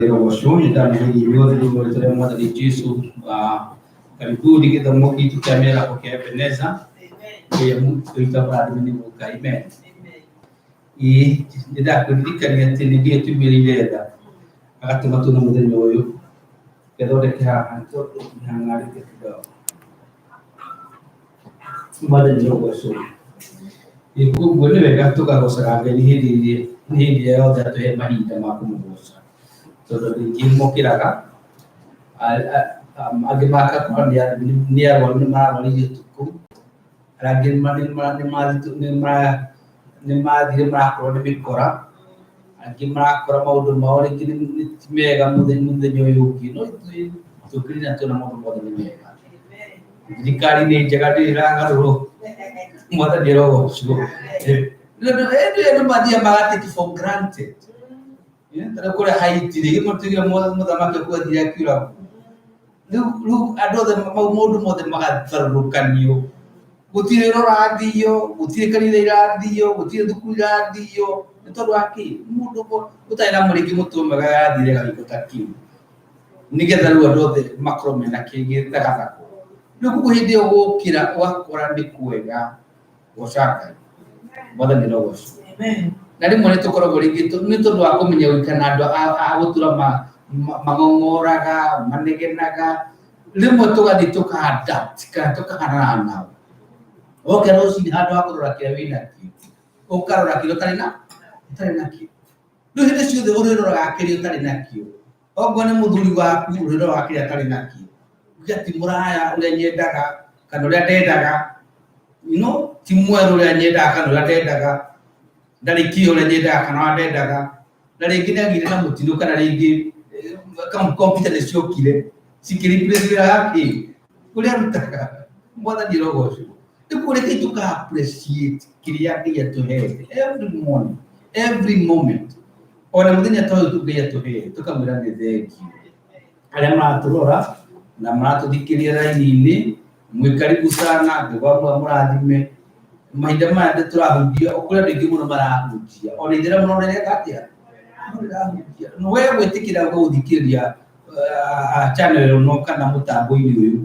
Rũgocwo nĩ ndamũgeithia inyuothe thĩinĩ wa rĩtwa rĩa Mwathani Jesu. Karibuni gĩthomo gitũ kĩa mĩaraho kĩa Ebeneza. Ngai amũrathime nĩ gũka. Amen. Ĩĩ nĩ ndakũririkania atĩ nĩ Ngai atũigĩrĩire tha agatũma tuone mũthenya ũyũ. Ngethondeke haha nĩ tondũ nĩ hang'arĩte kidogo. Mwathani rũgocwo. Ĩĩ koguo nĩ wega tũkagocaga Ngai nĩ hĩndĩ ĩrĩa nĩ hĩndĩ ĩrĩa yothe atũhe mahinda ma kũmũgoca. Tondũ andũ aingĩ mokĩraga, angĩ magakorwo nĩ arwaru nĩ mararwarire ũtukũ, arĩa angĩ nĩ mathire marakorwo nĩ mĩkora, angĩ marakora maũndũ mao rĩngĩ ti mega mũthenya ũyũ ũngĩ, no ithuĩ tũkĩrire na tuona maũndũ mothe nĩ mega. Thirikari nĩ njega ndĩrĩ ĩragarũrwo, Mwathani arogocwo. Andũ mathiaga maga take for granted. Ta rĩu kũrĩa Haiti rĩ, githĩ mũtigire mũthamaki ũkuo athire akiũragwo. Rĩu andũ othe maũndũ mothe magatharũrũkanio. Gũtirĩ wĩra ũrathio, gũtirĩ kanitha irathio, gũtirĩ thukuru irathio, nĩ tondũ wa kĩ? Mũndũ ũmwe ũtarĩ na mũrĩngĩ mũtwe mwega arathire gagĩko ta kĩu. Nĩgetha rĩu andũ othe makorwo mena gĩthagathagũ. Rĩu koguo hĩndĩ ĩyo gũkĩra ũgakora nĩ kwega goca Ngai. Mwathani arogocwo. Na rĩmwe nĩ tũkoragwo rĩngĩ nĩ tondũ wa kũmenya gũikara na andũ a gũtũra mang'ong'oraga, manegenaga, rĩmwe tũgathiĩ tũka adapt kana tũkahanana nao. Wokĩra rũcinĩ handũ ha kũrora kĩrĩa wĩnakĩo, ũkarora kĩrĩa ũtarĩ na ũtarĩ nakĩo. Rĩu hĩndĩ ciothe ũrĩroraga kĩrĩa ũtarĩ nakĩo. Okorwo nĩ mũthuri waku ũrĩroraga kĩrĩa atarĩ nakĩo. Uge ti mũraya ũrĩa nyendaga kana ũrĩa ndendaga. You know, ti mwerũ ũrĩa nyendaga kana ũrĩa ndendaga. Ndarĩ kĩo ũrĩa nyendaga kana ũrĩa ndendaga. Na rĩngĩ nĩ agĩire na mũtino kana rĩngĩ kompiuta nĩ ciokire cikĩ replace wĩra wake ũrĩa arutaga. Mwathani arogocwo. Rĩu reke tũka appreciate kĩrĩa Ngai atũhete every morning, every moment. Ona mũthenya ta ũyũ Ngai atũhete tũkamwĩra nĩ thengiũ. Arĩa maratũrora na maratũthikĩrĩria raini-inĩ, mwĩ karibu sana, Ngai wa mũrathime. Mahinda maya nĩ tũrahunjia, kũrĩ andũ aingĩ mũno marahunjia. Ona ithĩramu no rĩreka atĩa? No rĩrahunjia. We gwĩtĩkĩra gũthikĩrĩria channel ĩno kana mũtambo-inĩ ũyũ,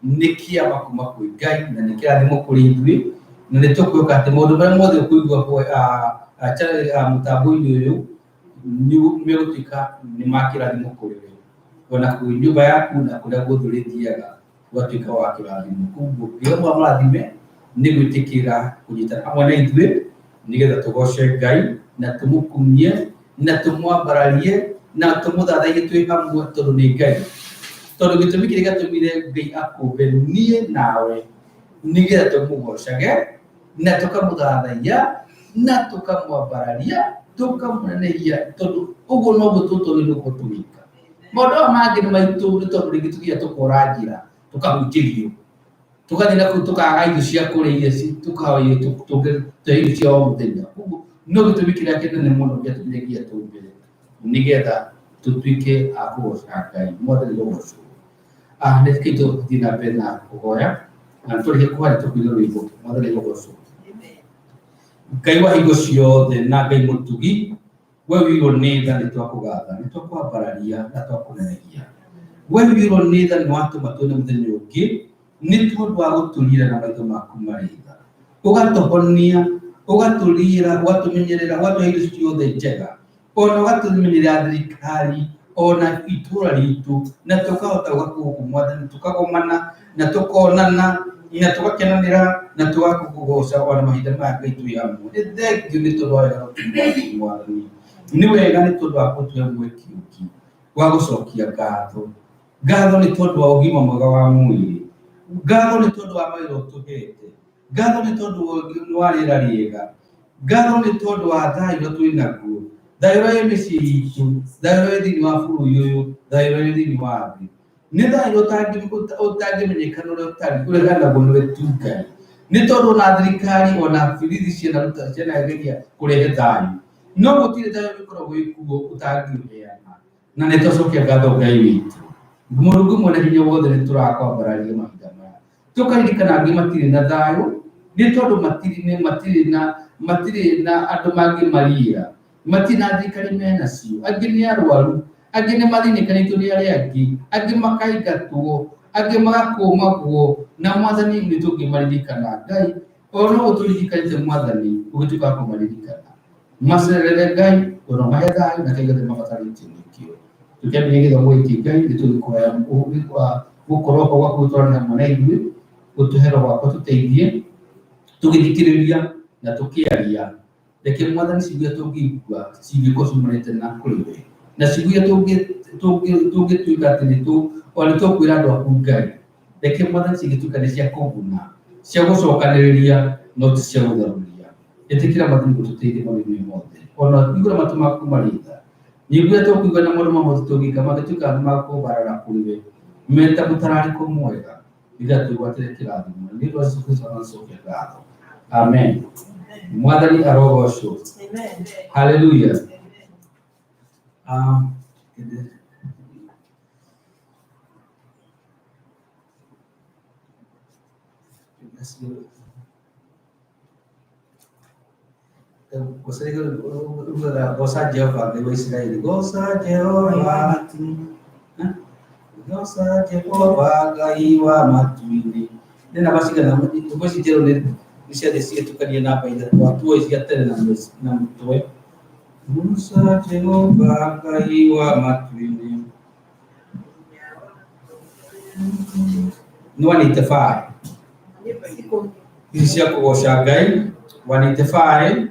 nĩ kĩama kuma kwĩ Ngai na nĩ kĩrathimo kũrĩ ithuĩ, na nĩ tũkwĩhoka atĩ maũndũ marĩa mothe ũkũigua mũtambo-inĩ ũyũ nĩ megũtuĩka nĩ ma kĩrathimo kũrĩ we, ona kwĩ nyũmba yaku na kũrĩa guothe ũrĩthiaga ũgatuĩka wa kĩrathimo. Koguo Ngai amũrathime nĩ gwĩtĩkĩra kũnyitana hamwe na ithuĩ nĩgetha tũgoce Ngai na tũmũkumie na tũmwambararie na tũmũthathaiye twĩ hamwe tondũ nĩ Ngai. Tondũ gĩtũmi kĩrĩa gĩatũmire Ngai akũmbe niĩ nawe nĩgetha tũmũgocage na tũkamũthathaiya na tũkamwambararia tũkamũnenehia tondũ ũguo noguo tũtũrĩirwo gũkorwo tũgĩka. Maũndũ maya mangĩ nĩ maitũ nĩ tondũ rĩngĩ tũthiaga tũkora njĩra tũkahunjĩrio tũgathiĩ na kũu tũkaga irio cia kũrĩa iria tũkahoya tũhe irio cia o mũthenya. Koguo no gĩtũmi kĩrĩa kĩnene mũno gĩatũmire nginya tũmbĩre nĩgetha tũtuĩke a kũgoca Ngai. Mwathani rũgocwo. Nĩ reke tũthiĩ na mbere na kũhoya na tũrĩkie kũhoya tũkũina rwĩmbo. Mwathani rũgocwo. Ngai wa hingo ciothe na Ngai mũtugi, we wĩirwo nĩ tha nĩ twakũgatha, nĩ twakwambararia na twakũnenehia. We wĩirwo nĩ tha nĩ watũma tuone mũthenya ũngĩ nĩ tondũ wa gũtũrira na maitho maku marĩ tha. Ũgatũhonia, ũgatũrira, ũgatũmenyerera, ũgatũhe irio ciothe njega. Ona ũgatũmenyerera thirikari, ona itũra ritũ, na tũkahota gũka gũkũ Mwathani, tũkagomana, na tũkonana, na tũgakenanĩra, na tũgakũgoca ona mahinda maya Ngai twĩ hamwe. Nĩ thengiũ nĩ tondũ wa wega waku Mwathani. Nĩ wega nĩ tondũ wa gũtũhe mweke ũngĩ wa gũcokia ngatho. Ngatho nĩ tondũ wa ũgima mwega wa mwĩrĩ. Ngatho nĩ tondũ wa mawĩra ũtũhete. Ngatho nĩ tondũ wa rĩera rĩega. Ngatho nĩ tondũ wa thayũ ũrĩa twĩ naguo. Thayũ ũrĩa wĩ mĩciĩ itũ, thayũ ũrĩa wĩ thĩinĩ wa bũrũri ũyũ, thayũ ũrĩa wĩ thĩinĩ wa thĩ. Nĩ thayũ ũtangĩmenyekana ũrĩa ũtariĩ, ũrĩa ũheanagwo nĩwe tu Ngai. Nĩ tondũ ona thirikari ona borithi cianaruta cianageria kũrehe thayũ, no gũtirĩ thayũ ũkoragwo wĩ kuo ũtangĩũheana. Na nĩ twacokia ngatho Ngai witũ. Mũrungu mwene hinya wothe nĩ tũrakwambararia mahinda maya. Tũkaririkana angĩ matirĩ na thayũ nĩ tondũ matirĩ nĩ matirĩ na matirĩ na andũ mangĩmariĩra. Matirĩ na thirikari menacio. Angĩ nĩ arwaru. Angĩ nĩ mathĩnĩkanĩtio nĩ arĩa angĩ, angĩ makaingatwo, angĩ magakũmagwo, na Mwathani nĩ tũngĩmaririkana. Ngai o no ũtũririkanĩte Mwathani, ũgĩtuĩka wa kũmaririkana. Macerere Ngai, ona mahe thayũ na kĩrĩa gĩothe mabatarĩtio nĩkĩo. Tũkĩambĩrĩria gĩthomo gĩkĩ Ngai, nĩ tũgĩkũhoya gũkorwo ho gwaku gũtwarane hamwe na ithuĩ, ũtũhe roho waku ũtũteithie, tũgĩthikĩrĩria na tũkĩaria. Reke Mwathani ciugo iria tũngĩigua cingĩkorwo ciumanĩte na kũrĩ we, na ciugo iria tũngĩtuĩka atĩ nĩ tũkwĩra andũ aku Ngai, reke Mwathani cingĩtuĩka nĩ cia kũguna, cia gũcokanĩrĩria, no ti cia gũtharũria. Ĩtĩkĩra Mwathani gũtũteithia maũndũ-inĩ mothe, ona hingũra matũ maku marĩ tha. Nyĩmbo iria tũkũigua na maũndũ mamwe tũngĩka mangĩtuĩka ma kũbarara kũrĩ we, meta mũtararĩko mwega, nĩgetha twĩgwatĩre kĩrathimo. Nĩ ũndũ wa Jesũ Kristo anacokia ngatho. Amen. Mwathani arogocwo. Haleluya. Goca Jehova Ngai wa Isiraeli, goca Jehova, goca Jehova Ngai wa matu-inĩ. Nĩ namba cigana? Nyĩmbo ici njerũ nĩ ciathiĩ cigĩtukania namba ithatũ, watuo cia tene na mũtwe. Goca Jehova Ngai wa matu-inĩ. Nĩ 185. Ici cia kũgoca Ngai 185.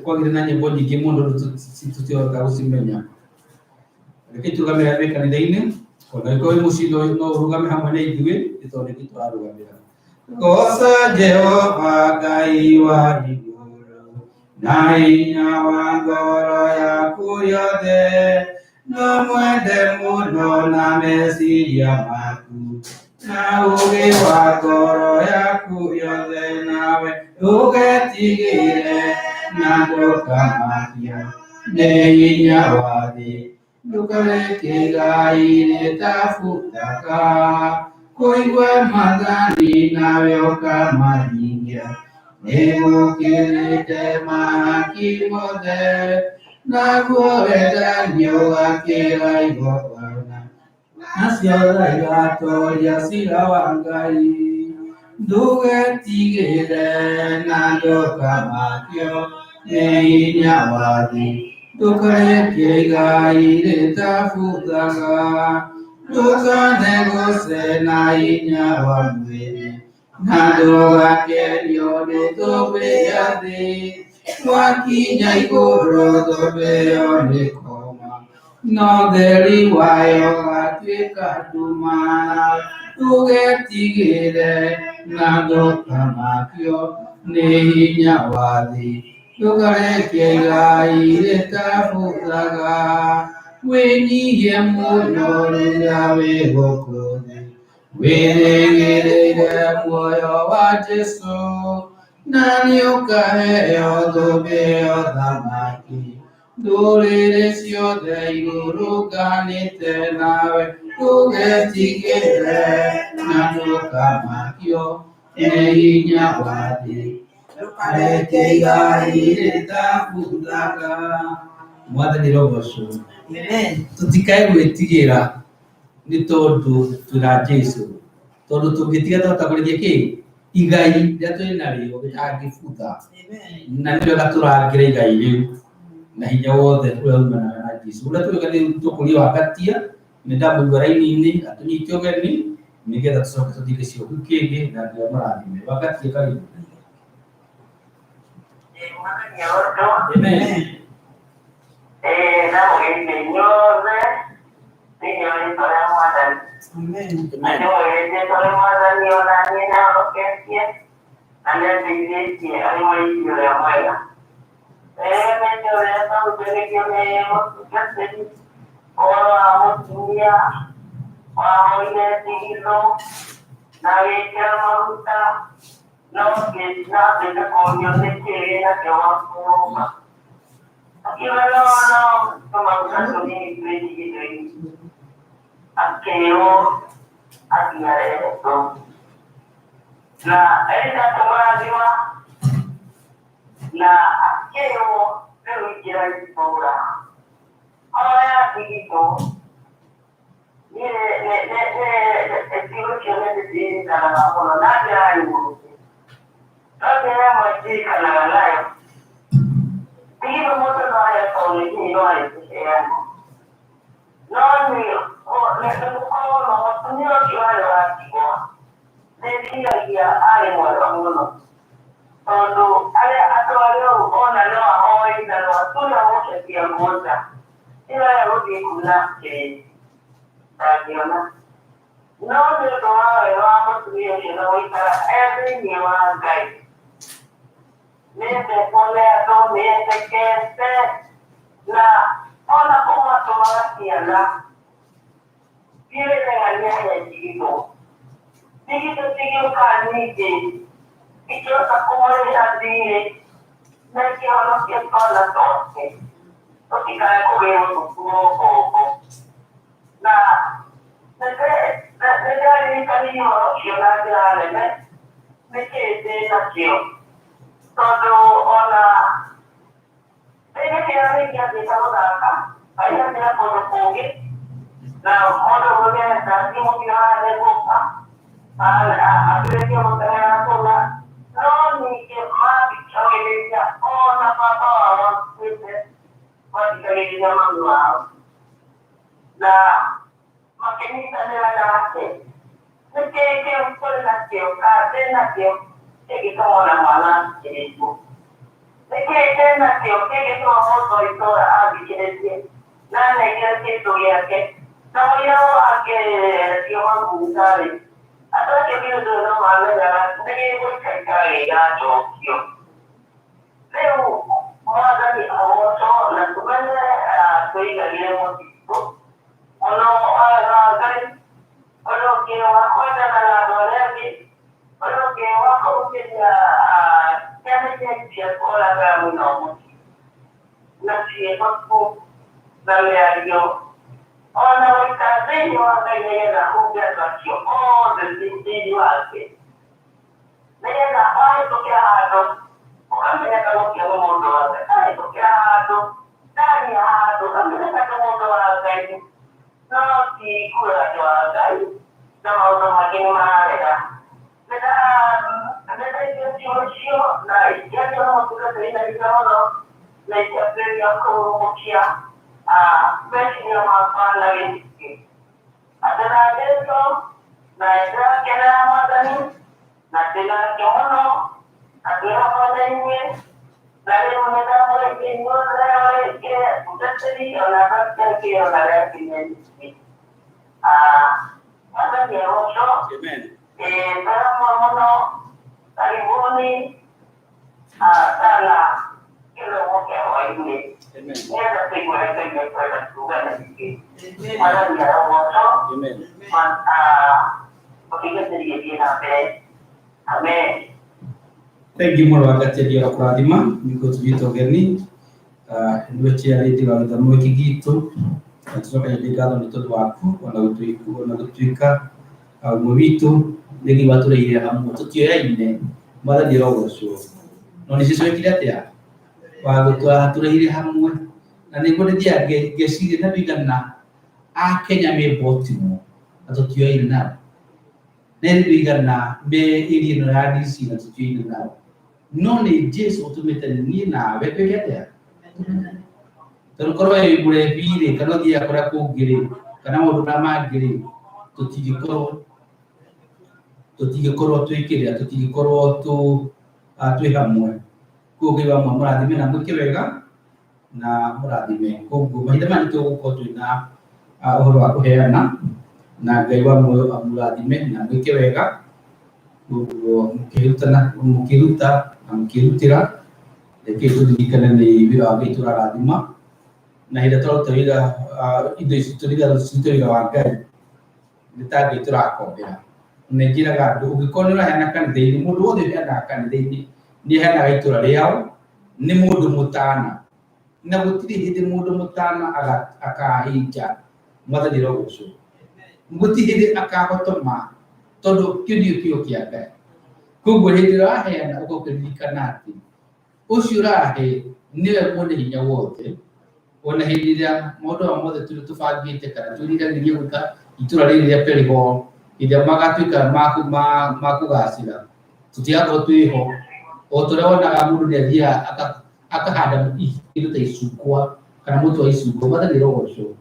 Kwagĩrĩ na nyĩmbo nyingĩ mũno tũtihotaga gũcimenya. Reke tũrũgamĩre wĩ kanitha-inĩ, ona angĩkorwo wĩ mũciĩ no ũrũgame hamwe na ithuĩ, nĩ tondũ nĩkĩo tũrarũgamĩra. Goca Jehova Ngai wa igũrũ, na hinya wa ngoro yaku yothe, no mwende mũno na meciria maku, na ũũgĩ wa ngoro yaku yothe, nawe ndũgetigĩre na ndũkamakio nĩ hinya wa thĩ. Ndũkareke igai rĩtabuthaga, kũigua maathani nawe ũkamahingia. Nĩgũkĩrĩte mahaki mothe, naguo wendani ũgakĩra igongona. Nacio tha igatoria ciira wa Ngai. Ndũgetigĩre na ndũkamakio nĩ hinya wa thĩ. Ndũkareke igai rĩtabuthaga, ndũkanegũce na hinya wa mwĩrĩ, na ndũgakenio nĩ thũmbĩ ya thĩ. Wakinya igũrũ thũmbĩ ĩyo nĩkoma, no theri wayo gatuĩka nduma. Ndũgetigĩre na ndũkamakio nĩ hinya wa thĩ. Ndũkareke igai rĩtabuthaga, wĩnyihie mũno rĩrĩa wĩ gũkũ thĩ. Wĩrĩgĩrĩire muoyo wa Jesũ, na nĩũkaheo thũmbĩ ya ũthamaki. Ndũrĩrĩ ciothe irũrũnganĩte nawe, ndũgetigĩre na ndũkamakio nĩ hinya wa thĩ. Ndũkareke igai rĩtabuthaga. Mwathani arogocwo. Tũtikae gwĩtigĩra nĩ tondũ twĩna Jesũ, tondũ tũngĩtiga twahota kũrĩkia kĩ igai rĩrĩa twĩ narĩo rĩtangĩbutha, na nĩ wega tũrangĩre igai rĩu na hinya wothe ũrĩa umanaga na Jesũ. Ũrĩa tũreka nĩ tũkũria wakatia, nĩ ndamũigua raini-inĩ atũnyite ũgeni nĩgetha tũcoke tũthiĩ gĩcigo kĩngĩ na Ngai amũrathime. Wakatia karibu. Amen. Ndamũgeithia inyuothe thĩinĩ wa rĩtwa rĩa Mwathani. Ndĩmũgeithie tondũ Mwathani ona niĩ nĩahonoketie na nĩandeithĩtie arĩ mũrĩithi ũrĩa mwega. Menye ũrĩa twahunjanĩrio nĩ mũtungatĩri ũhoro wa mũtumia wahoire ndigithũ na agĩkĩra maguta no nambĩte kũũrio nĩkĩĩ wĩnakĩo gwaku nyũmba. Akiuga no no tũmaguta tũnini twĩ ndigithũ-inĩ. Akĩrwo athiĩ arehe tũu. Na Elisa akĩmũrathima na Akĩrwo rĩu ingĩra itũũra oya ndigithũ. Niĩ ciugo icio nĩ ndĩcirikanaga mũno na njĩra nyingĩ, no njĩra ĩmwe ndirikanaga nayo, ndigithũ mũndũ no ahe tondũ nĩ hihi no arĩkũheana, no nĩ gũkorwo na mũtumia ũcio warĩ wa ndigwa, ndĩciragia arĩ mwega mũno, tondũ arĩa andũ arĩa ũũ ona no ahoe ithanwa tu na gũcekia nguo nja ĩyo ya gũthiĩ kuna kĩrĩti ndangĩona. No nĩ ũndũ wa wega wa mũtumia ũcio na gũikara e thĩinĩ wa Ngai, nĩendetwo nĩ andũ, nĩendekete, na ona kũmatũmaga ciana ndiĩrĩrega nĩahe ndigithũ. Ndigithũ cigĩũka nyingĩ ikĩhota kũmũrĩha thirĩ na ikĩhonokia twana twake tũtikae kũgĩrwo tũkuo ngombo. Na nĩndaririkanirie ũhoro ũcio na njĩra nene, nĩkĩĩ ndĩ nakĩo, tondũ ona rĩrĩa kĩrĩa gĩathiĩte gũthaka aiganĩra kũndũ kũngĩ na mũndũ ũgenda mũtino haha gũka ambĩrĩrie gũteng'era kũna, no ningĩ mathikagĩrĩria ona baba wao akuĩte, mathikagĩrĩria mami wao na makĩnyitanĩra nake. Nĩkĩĩ kĩu kũrĩ nakĩo kana ndĩ nakĩo kĩngĩtũma ona mwana athikĩrĩrio? Nĩkĩĩ ndĩ nakĩo kĩngĩtũma mũndũ wa itũũra athikĩrĩrie na anengere kĩndũ gĩake na mũira akĩrerio maguta-rĩ, andũ acio githĩ ndũĩ no mamenyaga nĩgĩgũikaikara gĩgacokio. Rĩu Mwathani agocwo na tũmenye twĩigagĩre mũtitũ mũno wa Ngai, ũndũ ũngĩ wa kwendana na andũ arĩa angĩ, ũndũ ũngĩ wa kũhunjĩria ciana iria ciaku ũrĩa mwĩna mũtitũ na ciĩko na mĩario ona gũikara thĩinĩ wa Ngai, nĩgetha hunge andũ acio othe thĩinĩ wake, nĩgetha wahĩtũkĩra handũ ũkamenyeka gũkĩa nĩ mũndũ wa Ngai, ahĩtũkĩra handũ ndaria handũ ũkamenyeka nĩ mũndũ wa Ngai, no ti kuga andũ wa Ngai na maũndũ mangĩ nĩ mararega. Nĩndaigua ciugo icio na ikĩaria na mũtungatĩri na hinya mũno na ikĩambĩrĩria kũrũmũkia meciria makwa na gĩtĩkĩ atĩ na Jesũ na nĩndĩrakenera Mwathani na ndĩnake mũno na twĩ hamwe na inyuĩ. Na rĩu nĩndamũrĩkia inyuothe rĩngĩ atungatĩri ona andũ angĩ ona arĩa angĩ me nyingĩ. Mwathani agocwo. Amen. Ndĩramwe mũno, karibuni sana kĩromo kĩa hwaĩ-inĩ. Amen. Nĩgetha tũigue Ngai ekwenda kuuga na ithuĩ. Mwathani arogocwo. Amen. Ũtungatĩri gĩthiĩ na mbere. Amen. Thank you mũno wangatĩri wa kũrathima nĩguo tũnyite ũgeni nĩwe chairlady wa gĩthomo gĩkĩ gitũ, na tũcokagia ngatho nĩ tondũ waku ona gũtuĩka ũmwe witũ nĩ watũreire hamwe tũtioyaine. Mwathani arogocwo. No nĩ cũcũ wekire atĩa wa gũtũreire hamwe, na nĩguo ndĩthiaga ngeciria na ndũigana a Kenya me Baltimore na tũtioyaine nao, nĩ ndũigana me area ĩno ya DC na tũtioyaine nao, no nĩ Jesu ũtũmĩte niĩ nawe twĩke atĩa, tondũ korwo wĩ mũrebi rĩ, kana ũthiaga kũrĩa kũngĩ rĩ, kana maũndũ marĩa mangĩ rĩ, tũtingĩkorwo twĩkĩrĩa, tũtingĩkorwo twĩ hamwe. Koguo Ngai wa mũrathime na mwĩke wega na mũrathime. Koguo mahinda maya nĩtũgũkorwo twĩna ũhoro wa kũheana, na Ngai wa muoyo amũrathime na mwĩke wega. Koguo mũkĩrutana, mũkĩruta na mũkĩrutĩra, reke tũririkane nĩ wĩra wa Ngai tũrarathima, na hĩndĩ ĩrĩa tũraruta wĩra indo ici tũrute wĩra wa Ngai nĩ ta Ngai tũrakombera. Na njĩraga andũ, ũngĩkorwo nĩ ũraheana kanitha-inĩ, mũndũ wothe ũheanaga kanitha-inĩ nĩ aheanaga itũra rĩao, nĩ mũndũ mũtana, na gũtirĩ hĩndĩ mũndũ mũtana akahĩnja. Mwathani arogocwo. Gũtirĩ hĩndĩ akahotoma, tondũ kĩu nĩkĩo kĩo kĩa Ngai. Koguo hĩndĩ ĩrĩa ũraheana ũkorwo ũkĩririkana atĩ ũcio ũrahe Nĩwe mwene hinya wothe, ona hĩndĩ ĩrĩa maũndũ maya mothe tũrĩ tũbangĩte kana twĩriragĩria gwĩka itũra rĩrĩ rĩa Perihor, hĩndĩ ĩrĩa magatuĩka ma kũgacĩra, tũtigakorwo twĩho. O ta ũrĩa wonaga mũndũ nĩ athiaga akahanda kĩndũ ta icungwa kana mũtĩ wa icungwa, Mwathani arogocwo.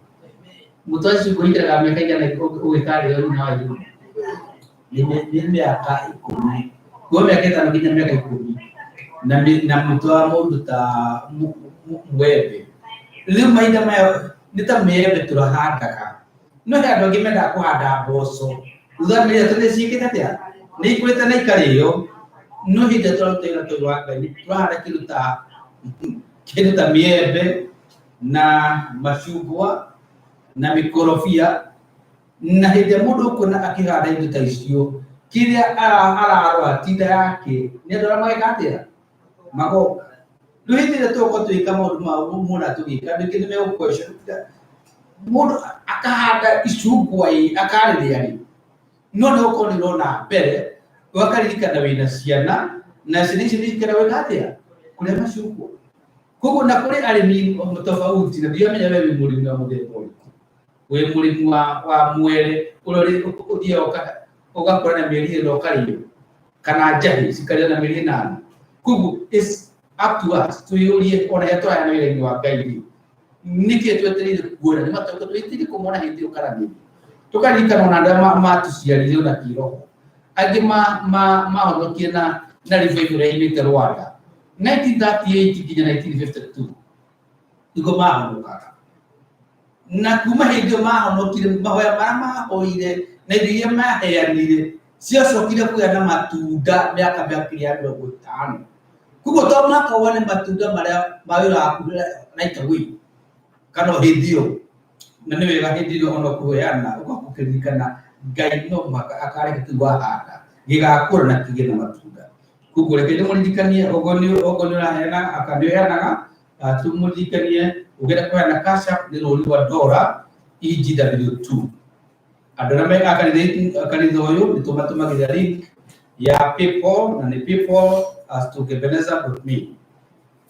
Mũtĩ wa icungwa ũikaraga mĩaka ĩigana ũgĩkarĩo nyina wa igũrũ? Nĩ mĩaka 10. Kuma mĩaka 5 nginya mĩaka 10. Na mũtĩ wa mũndũ ta mwembe. Rĩu mahinda maya nĩ ta mĩembe tũrahandaga. No he andũ angĩ mendaga kũhanda mboco. Thutha wa mĩeri 3 nĩ ciĩkĩte atĩa? Nĩ ikũrĩte na ikarĩo. No hĩndĩ ĩrĩa tũraruta wĩra tũrĩ wa Ngai, tũrahanda kĩndũ ta mĩembe na macungwa na mĩkorobia. Na hĩndĩ ĩrĩa mũndũ ũkuona akĩhanda indo ta icio, kĩrĩa ararora ti nda yake, nĩ andũ arĩa mageka atĩa? Magoka. Rĩu hĩndĩ ĩrĩa tũgũkorwo tũgĩka maũndũ ma mũna tũgĩka, andũ aingĩ nĩ megũ-question. Mũndũ akahanda icungwa ĩ, akarĩrĩa rĩ, no nĩ gũkorwo nĩ ũrona mbere, ũgakaririkana wĩna ciana, na ciana icio nĩ cikenda gwĩka atĩa? Kũrĩa macungwa. Koguo na kũrĩ arĩmi tofauti, na ndiramenya we wĩ mũrĩmi wa mũthemba ũrĩkũ. Wĩ mũrĩmi wa mwere, ũrĩa ũthiaga ũgakũra na mĩeri 4 ũkarĩo, kana njahĩ cikarĩo na mĩeri 8. Koguo it's up to us twĩyũrie ona rĩrĩa tũraheana wĩra-inĩ wa Ngai rĩ, nĩkĩ twetereire kuona? Nĩ matũka twetereire kũmona hĩndĩ ĩyo kana nĩ tũkaririkana ona arĩa matũciarire ona kĩroho. Angĩ mahonokire na revival ĩrĩa yaumĩte Rwanda 1938 nginya 1952 nĩguo mahonokaga. Na kuma hĩndĩ ĩyo mahonokire, mahoya marĩa mahoire na indo iria maheanire ciacokire kũgĩa na matunda mĩaka makĩria ya 50. Koguo to mũhaka wone matunda marĩa ma wĩra waku right away kana o hĩndĩ ĩyo. Na nĩ wega hĩndĩ ĩrĩa ona ũkũheana ũgakorwo ũkĩririkana Ngai no mũhaka akareke kĩu wahanda gĩgakũra na kĩgĩe na matunda. Koguo reke ndĩmũririkanie, okorwo nĩ ũraheana kana nĩ ũheanaga, tũmũririkanie ũngĩenda kũheana Cash App nĩ rũri rwa Dora EGW2. Andũ arĩa me a kanitha ũyũ nĩ tũmatũmagĩra link ya PayPal, na nĩ paypal as to ebenezer dot me.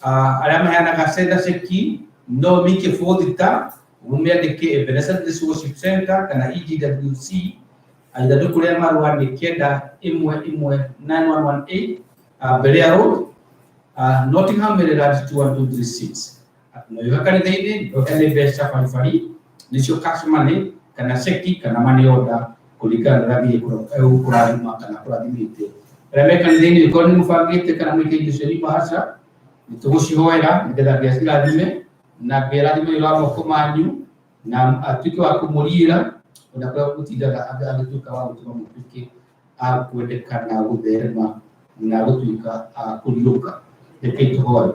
Arĩa maheanaga senda ceki no mike bũthita mũmĩandĩke Ebenezer Grace Worship Center kana EGWC. Ithandũkũ rĩa marũa nĩ 911 9118, Berea Road, Nottingham, Maryland 21236. No yoka kanitha-inĩ ũheane mbeca baribari, nĩcio cash money kana ceki kana money order kũringana na ũrĩa Ngai egũkũrathima kana akũrathimĩte. Arĩa me kanitha-inĩ ũkorwo nĩ mũbangĩte kana mwĩke indo cianyu bahasha, nĩ tũgũcihoera nĩgetha Ngai acirathime na Ngai arathime wĩra wa moko manyu na atuĩke wa kũmũriĩra ona kũrĩa gũtindaga agĩtuĩka wa gũtũma mũtuĩke a kwendeka na gũtherema na gũtuĩka a kũriũka. Rekei tũhoe.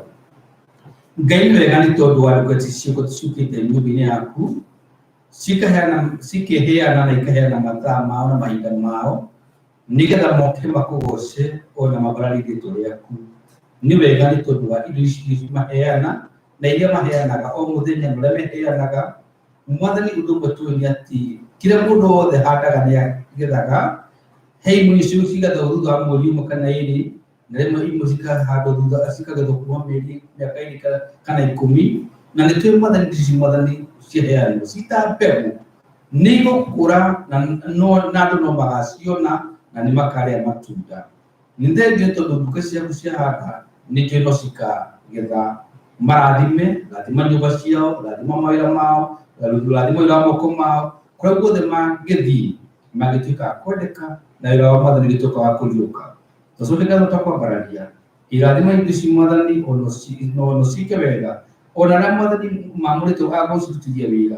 Ngai nĩ wega nĩ tondũ wa ndungata ciũka ciũkĩte nyũmba-inĩ yaku, cikĩheana na ikaheana mathaa mao na mahinda mao, nĩgetha moke makũgoce ona mambararie rĩtwa rĩaku. Nĩ wega nĩ tondũ wa indo ici maheana na iria maheanaga o mũthenya na ũrĩa meheanaga. Mwathani, ũndũ ũmwe tũĩ nĩ atĩ kĩrĩa mũndũ wothe ahandaga nĩ agethaga. He imwe icio cigethagwo thutha wa mweri ũmwe kana ĩrĩ, na rĩmwe imwe cikahandwo thutha cikagethwo kuma mĩeri mĩaka 2 kana 10. Na nĩ tũĩ Mwathani, ici Mwathani ciheanwo cita mbegũ nĩ igũkũra na andũ no magaciona na nĩ makarĩa matunda. Nĩ thengio tondũ nduka ciaku ciahanda nĩ njũĩ no cikagetha. Marathime, rathima nyũmba ciao, rathima mawĩra mao, rathima wĩra wa moko mao, kũrĩa guothe mangĩthiĩ mangĩtuĩka a kwendeka na wĩra wa Mwathani ũgĩtuĩka wa kũriũka. Tũcoke ngatho ta kwambararia irathima indo ici Mwathani, ono ciĩke wega, ona arĩa Mwathani mamũrĩtwo a gũcirutithia wĩra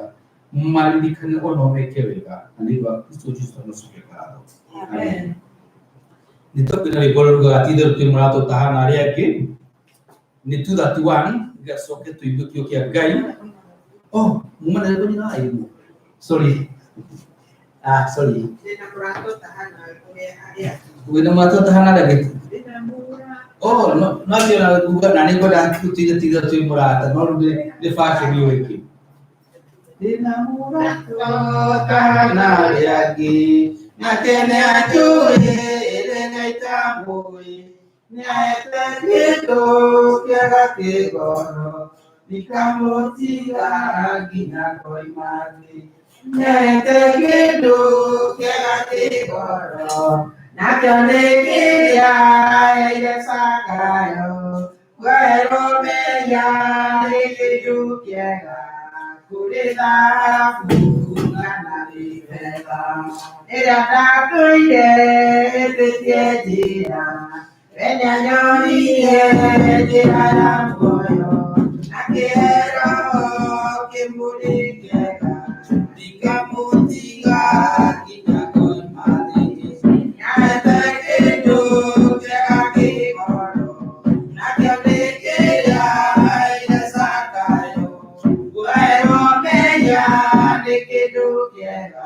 maririkane ono meke wega, na nĩ ũndũ wa Kristo Jesũ tũcoke ngatho. Amen. Nĩ tũkwĩna rwĩmbo rũrugaga ti itherũ twĩ mũratũ ũtahana arĩa angĩ. Nĩ 231, gacoke tũigue kĩo kĩa Ngai. Oh, muma na rwĩmbo nyina wa Irũngũ. Sorry. Sorry. Ndĩna mũrata ũtahana ũrĩa arĩa angĩ. Wĩna mũrata ũtahana arĩa angĩ? Ndĩna mũrata. Oh, no, no atĩ ona nguga na nĩ ngwenda tũtire ti itherũ twĩ mũrata, no rĩu nĩ fashion ĩyo ĩngĩ. Ndĩna mũrata ũtahana arĩa angĩ, nake nĩ anjũĩ, ĩrĩ Ngai tamũĩ. Nĩahete kĩndũ kĩega kĩgoro, ndikamũtiga nginya ngoima thĩ. Nĩahete kĩndũ kĩega kĩgoro, nakĩo nĩ kĩrĩa aheire Zakayo. Kuoherwo mehia nĩ kĩndũ kĩega, kũrĩ thahabu kana nĩ betha. Ĩrĩa ndatũire hĩtĩtie njĩra, we nĩanyonirie njĩra ya muoyo, akĩhe Roho kĩmũrĩ kĩega, ndikamũtiga nginya ngoima thĩ. Nĩahete kĩndũ kĩega kĩgoro, nakĩo nĩ kĩrĩa aheire Zakayo. Kuoherwo mehia nĩ kĩndũ kĩega,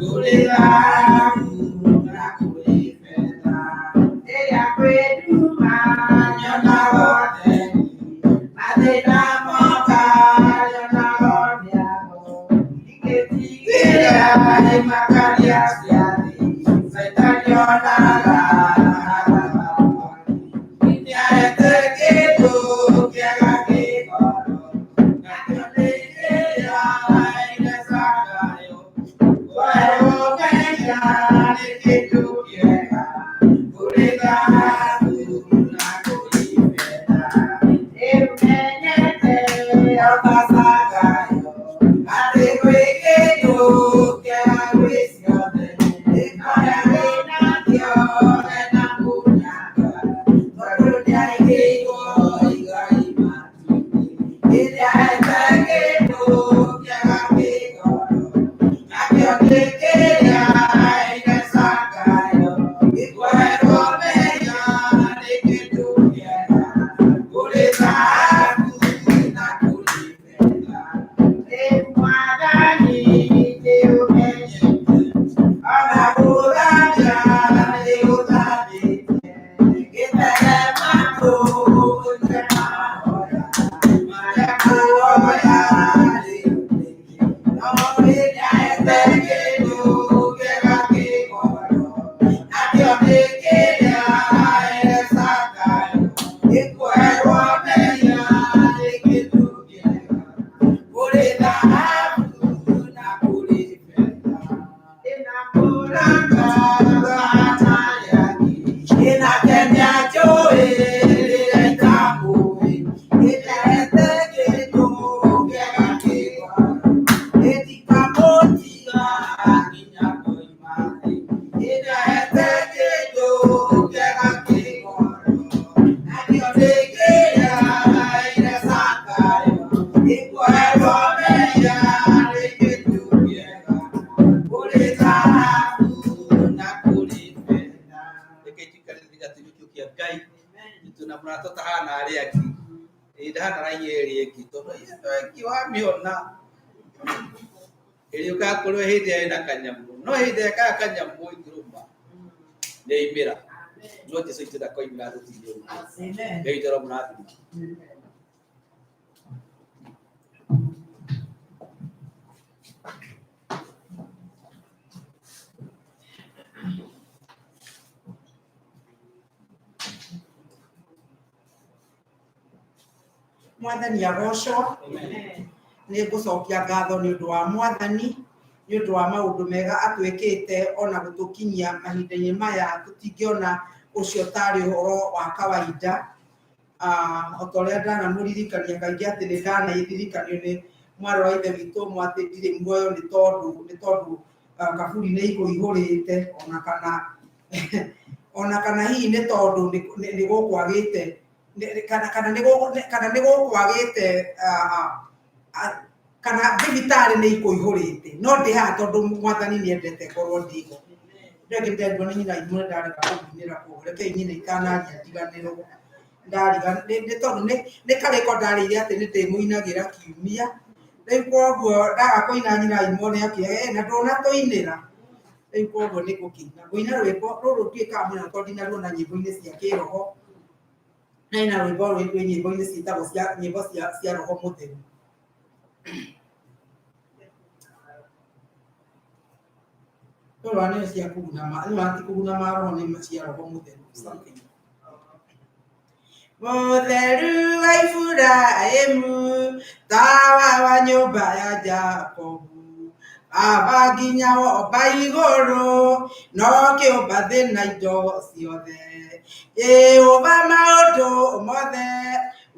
kũrĩ thahabu na kũrĩ betha. Rĩrĩa kwĩ nduma nyonaga ũtheri, mathĩna moka nyonaga mĩago. Ingĩtigĩra imakania cia thĩ, Caitani onaga nĩahete kĩndũ kĩega kĩgoro, nakĩo nĩ kĩrĩa aheire Zakayo. Kuoherwo mehia nĩ kĩndũ kĩega, kũrĩ thahabu na kũrĩ betha. Rĩu menyete o ta Zakayo, atĩ gwĩ kĩndũ kĩega gwĩ ciothe, marĩa wĩnakĩo ena mũnyaka, tondũ nĩaigĩirwo igai matu-inĩ. Rĩrĩa ahete kĩndũ kĩega kĩgoro, nakĩo nĩ kĩrĩa aheire Zakayo. Kuoherwo mehia nĩ kĩndũ kĩega, kũrĩ thahabu na kũrĩ betha. Rĩu Mwathani nĩũmenyete, ona gũthambia nĩũthambĩtie, gĩtege matũ mahoya, marĩa kũhoya rĩu nĩkĩo. No rĩrĩa ahete kĩndũ kĩega kĩgoro, nakĩo nĩ kĩrĩa aheire Zakayo. Kuoherwo mehia nĩ kĩndũ kĩega, kũrĩ thahabu na kũrĩ betha. Ĩna mũranga ũhana rĩangĩ, ĩna kenia njũĩ rĩrĩa itamũĩ. Ĩnahete kĩndũ kĩega kĩgoro, ĩtikamũtiga nginya ngoima thĩ. Ĩnahete kĩndũ kĩega kĩgoro, nakĩo nĩ kĩrĩa aheire Zakayo. Kuoherwo mehia nĩ kĩndũ kĩega, kũrĩ thahabu na kũrĩ betha. Reke tuikare thĩinĩ kĩo kĩa Ngai tuna mũrata ũtahana arĩa angĩ, ĩ ndahana raia ĩrĩa ĩngĩ, tondũ ĩno ĩngĩ wamĩona ĩrĩũkaga kũrĩ we hĩndĩ ĩrĩa ĩna kanyamũ, no hĩndĩ ĩrĩa kaya kanyamũ ĩngĩrũma nĩyaimĩra, no Jesũ witũ ndakoimĩra tũtinde ũguo. Ngai witũ aromũrathima. Mwathani agocwo. Nĩ ngũcokia ngatho nĩ ũndũ wa Mwathani, nĩ ũndũ wa maũndũ mega atwĩkĩte ona gũtũkinyia mahinda-inĩ maya tũtingĩona ũcio tarĩ ũhoro wa kawaida. O ta ũrĩa ndanamũririkania kaingĩ atĩ nĩ ndanairirikanio nĩ mwarĩ wa ithe witũ ũmwe atĩ ndirĩ muoyo nĩ tondũ kaburi nĩ ikũihũrĩte, ona kana hihi nĩ tondũ nĩ gũkwagĩte, kana nĩ gũkwagĩte, kana thibitarĩ nĩ ikũihũrĩte, no ndĩ haha tondũ Mwathani nĩ endete ngorwo ndĩho. Rĩngĩ ndendirwo nĩ nyina imwe ndarega kũmũinĩra koguo rekei nyina itanaria ndiganĩrwo. Ndariga nĩ tondũ nĩ karĩko ndarĩire atĩ nĩ ndĩmũinagĩra kiumia, rĩu koguo ndaga kũina nyina imwe nĩ akĩoya na ndũnatũinĩra, rĩu koguo nĩ ngũkĩina. Ngũina rwĩmbo rũrũ ndiĩkaga mũno tondũ ndinaruona nyĩmbo-inĩ cia kĩroho, na ina rwĩmbo rwĩ nyĩmbo-inĩ ciĩtagwo cia nyĩmbo cia Roho Mũtheru. Rũrũ nĩ cia kũguna ma, nĩ ti kũguna ma roho, nĩ cia Roho Mũtheru something. Mũtheru wa Iburahĩmu, tawa wa nyũmba ya Jakobu. Baba nginya womba igũrũ, no kĩũmba thĩ na indo ciothe. Jehova maũndũ mothe,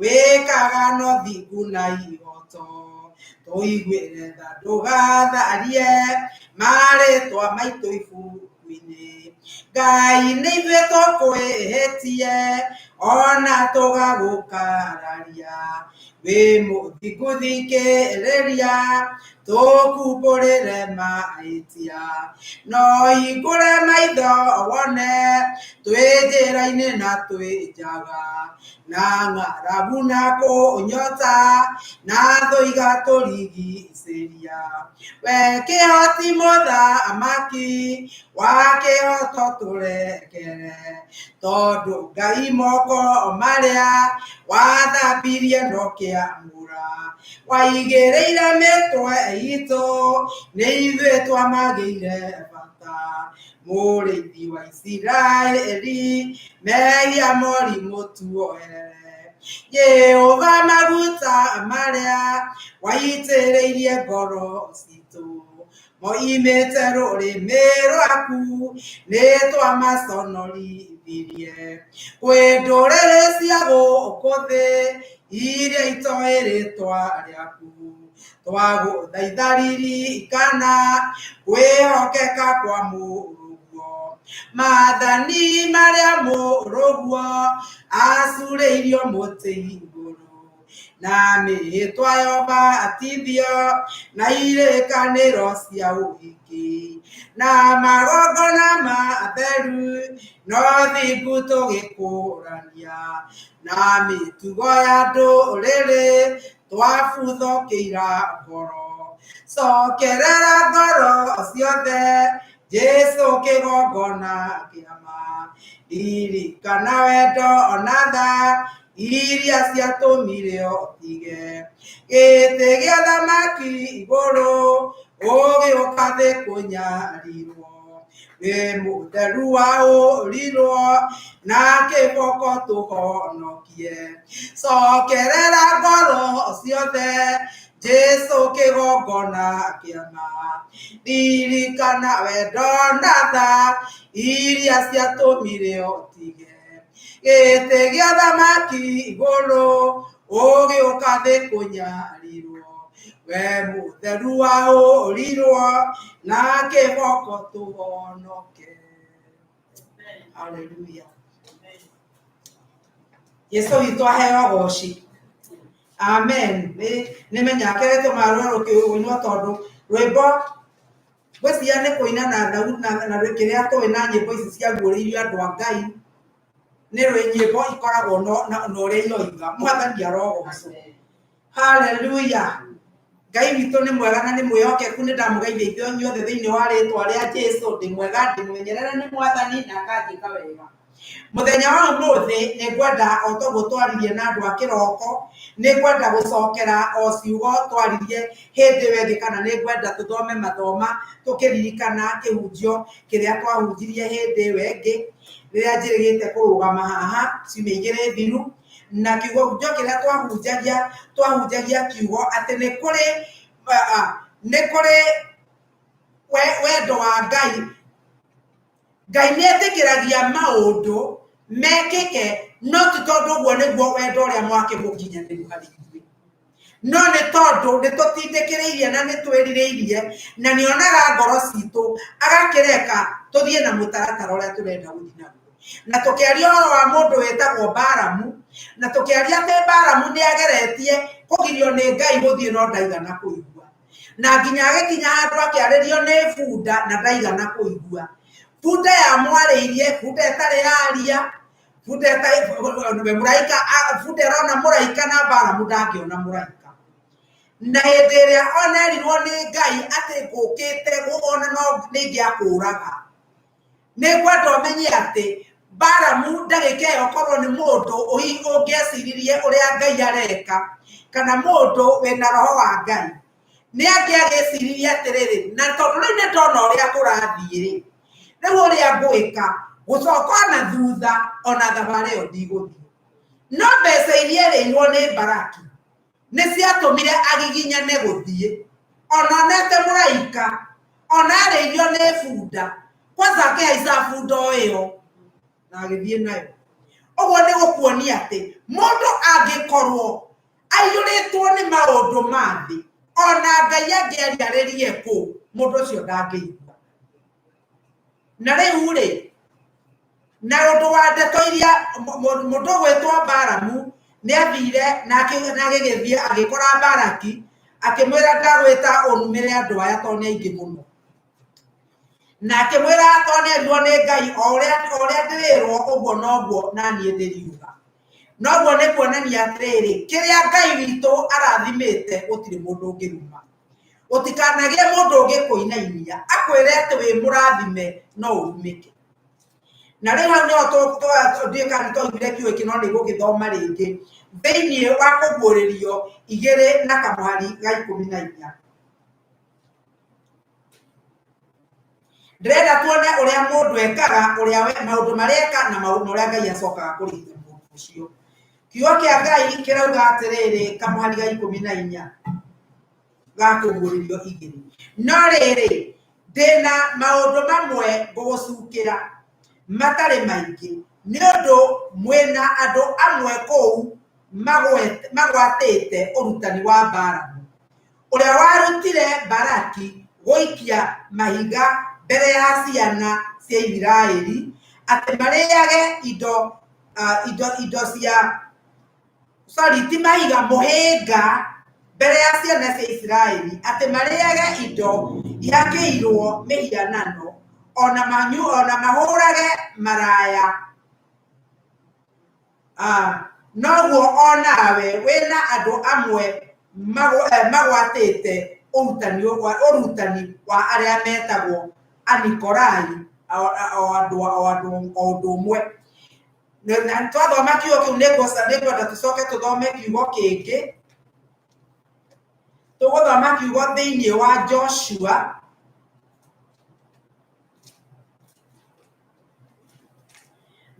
wĩkaga na ũthingu na ihoto. Tũiguĩre tha ndũgatharie, marĩtwa maitũ ibuku-inĩ. Ngai nĩ ithuĩ tũkwĩhĩtie, ona tũgagũkararia. Wĩ mũthingu thikĩrĩria, tũkumbũrĩre mahĩtia. No hingũre maitho wone, twĩ njĩra-inĩ na twĩ njaga. Na ng'aragu na kũnyota, na thũ igatũrigicĩria. We kĩhoti mũthamaki, wa kĩhoto tũrekere. Tondũ Ngai moko marĩa wathambirie no kĩamũra. Waigĩrĩire mĩtwe itũ, nĩ ithuĩ twamagĩire bata. Mũrĩithi wa Isiraeli, mehia morimũ tuohere. Jehova maguta marĩa waitĩrĩirie ngoro citũ, moimĩte rũrĩmĩ rwaku, nĩ twamaconorithirie. Kwĩ ndũrĩrĩ cia gũkũ thĩ, iria itoĩ rĩtwa rĩaku. Twagũthaitha ririkana kwĩhokeka kwa mũrũguo. Maathani marĩa mũrũguo acurĩirio mũtĩ igũrũ. Na mĩhĩtwa yobatithio na irĩkanĩro cia ũhiki. Na magongona matheru no thingu tũgĩkũrania. Na mĩtugo ya ndũrĩrĩ twabuthũkĩira ngoro. Cokerera ngoro ciothe, Jesũ kĩgongona kĩama. Ririkana wendo ona tha iria ciatũmire ũtige. Gĩtĩ gĩa thamaki igũrũ, ũgĩũka thĩ kũnyarirwo. Wĩ mũtheru waũrirwo, na kĩboko tũhonokie. Cokerera ngoro ciothe, Jesũ kĩgongona kĩama. Ririkana wendo na tha iria ciatũmire ũtige. Gĩtĩ gĩa thamaki igũrũ, ũgĩũka thĩ kũnyarirwo. We mũtheru waũrirwo, na kĩboko tũhonoke. Haleluya. Jesũ witũ aheo goci. Amen. Nĩ menyaga kĩrĩa gĩtũmaga rwĩmbo rũkĩinwo tondũ rwĩmbo ngwĩciria nĩ kũina na thauti na kĩrĩa tũĩ na nyĩmbo ici ciaguũrĩirio andũ a Ngai nĩ rwĩ nyĩmbo ikoragwo na ũrĩa iroiga. Mwathani arogocwo. Haleluya. Ngai witũ nĩ mwega na nĩ mwĩhokeku. Nĩ ndamũgeithia ithuĩ inyuothe thĩinĩ wa rĩtwa rĩa Jesũ. Ndĩ mwega, ndĩ mũmenyerere nĩ Mwathani na akanjĩka wega. Mũthenya wa ũmũthĩ nĩ ngwenda o toguo twaririe na andũ a kĩroko, nĩ ngwenda gũcokera o ciugo twaririe hĩndĩ ĩyo ĩngĩ kana nĩ ngwenda tũthome mathoma tũkĩririkana kĩhunjio kĩrĩa twahunjirie hĩndĩ ĩyo ĩngĩ rĩrĩa njĩrĩgĩte kũrũgama haha ciumia igĩrĩ thiru. Na kĩhunjio kĩrĩa twahunjagia, twahunjagia kiugo atĩ nĩ kũrĩ nĩ kũrĩ wendo wa Ngai. Ngai nĩ etĩkĩragia maũndũ mekĩke no ti tondũ ũguo nĩguo wendo ũrĩa mwake mũkinyanĩru harĩ ithuĩ. No nĩ tondũ nĩ tũtindĩkĩrĩirie na nĩ twĩrirĩirie na nĩ onaga ngoro citũ agakĩreka tũthiĩ na mũtaratara ũrĩa tũrenda gũthiĩ naguo. Na tũkĩaria ũhoro wa mũndũ wĩtagwo Balamu, na tũkĩaria atĩ Balamu nĩ ageretie kũgirio nĩ Ngai gũthiĩ no ndaigana kũigua. Na nginya agĩkinya handũ akĩarĩrio nĩ bunda na ndaigana kũigua. Bunda yamwarĩirie, bunda ĩtarĩ yaria, bunda ĩtarĩ, mũraika, bunda ĩrona mũraika na Balamu ndangĩona mũraika. Na hĩndĩ ĩrĩa onerirwo nĩ Ngai atĩ ngũkĩte ona no nĩ ingĩakũraga. Nĩ ngwenda ũmenye atĩ Balamu ndagĩka ĩyo korwo nĩ mũndũ ũngĩeciririe ũrĩa Ngai areka kana mũndũ wĩna roho wa Ngai nĩ angĩagĩciririe atĩrĩrĩ, na tondũ rĩu nĩ ndona ũrĩa kũrathiĩ rĩ, rĩu ũrĩa ngwĩka gũcoka ona thutha ona thabarĩ ĩyo ndigũthiĩ. No mbeca iria erĩirwo nĩ Baraki nĩ ciatũmire agiginyane gũthiĩ. Ona onete mũraika, ona arĩirio nĩ bunda, kwanza akĩhaica bunda o ĩyo na agĩthiĩ nayo. Ũguo nĩ gũkuonia atĩ mũndũ angĩkorwo aiyũrĩtwo nĩ maũndũ ma thĩ, ona Ngai angĩariarĩrie kũ, mũndũ ũcio ndangĩigua. Na rĩu rĩ, na ũndũ wa ndeto iria mũndũ ũgwĩtwo Balamu nĩ athire na agĩgĩthiĩ agĩkora Balaki akĩmwĩra ndagwĩta ũnumĩre andũ aya tondũ nĩ aingĩ mũno. Na akĩmwĩra tondũ nĩ erirwo nĩ Ngai o ũrĩa ndĩrĩrwo ũguo noguo naniĩ ndĩriuga. Noguo nĩ kuonania atĩrĩrĩ, kĩrĩa Ngai witũ arathimĩte gũtirĩ mũndũ ũngĩruma. Gũtikanagĩe mũndũ ũngĩkũinainia akwĩre atĩ wĩ mũrathime no ũrumĩke. Na rĩu hau nĩho ndiũĩ kana nĩtwaiguire kiugo gĩkĩ no nĩngũgĩthoma rĩngĩ thĩinĩ wa kũguũrĩrio igĩrĩ na kamũhari ga ikũmi na inya. Ndĩrenda tuone ũrĩa mũndũ ekaga, ũrĩa we maũndũ marĩa eka na maũndũ ũrĩa Ngai acokaga kũrĩhithia mũndũ ũcio. Kiugo kĩa Ngai kĩrauga atĩrĩrĩ kamũhari ga ikũmi na inya ga kũguũrĩrio igĩrĩ. No rĩrĩ, ndĩna maũndũ mamwe ngũgũcukĩra matarĩ maingĩ, nĩ ũndũ mwĩna andũ amwe kũu magwatĩte ũrutani wa Balamu, ũrĩa warutire Balaki gũikia mahiga mbere ya ciana cia Isiraeli atĩ marĩage indo, indo, indo cia sorry, ti mahiga, mũhĩnga mbere ya ciana cia Isiraeli atĩ marĩage indo ihakĩirwo mĩhianano ona manyu, ona mahũrage maraya. Noguo onawe wĩna andũ amwe magwatĩte ũrutani wa arĩa metagwo Anikolai o ũndũ ũmwe. Na twathoma kiugo kĩu nĩngwenda tũcoke tũthome kiugo kĩngĩ. Tũgũthoma kiugo thĩinĩ wa Joshua.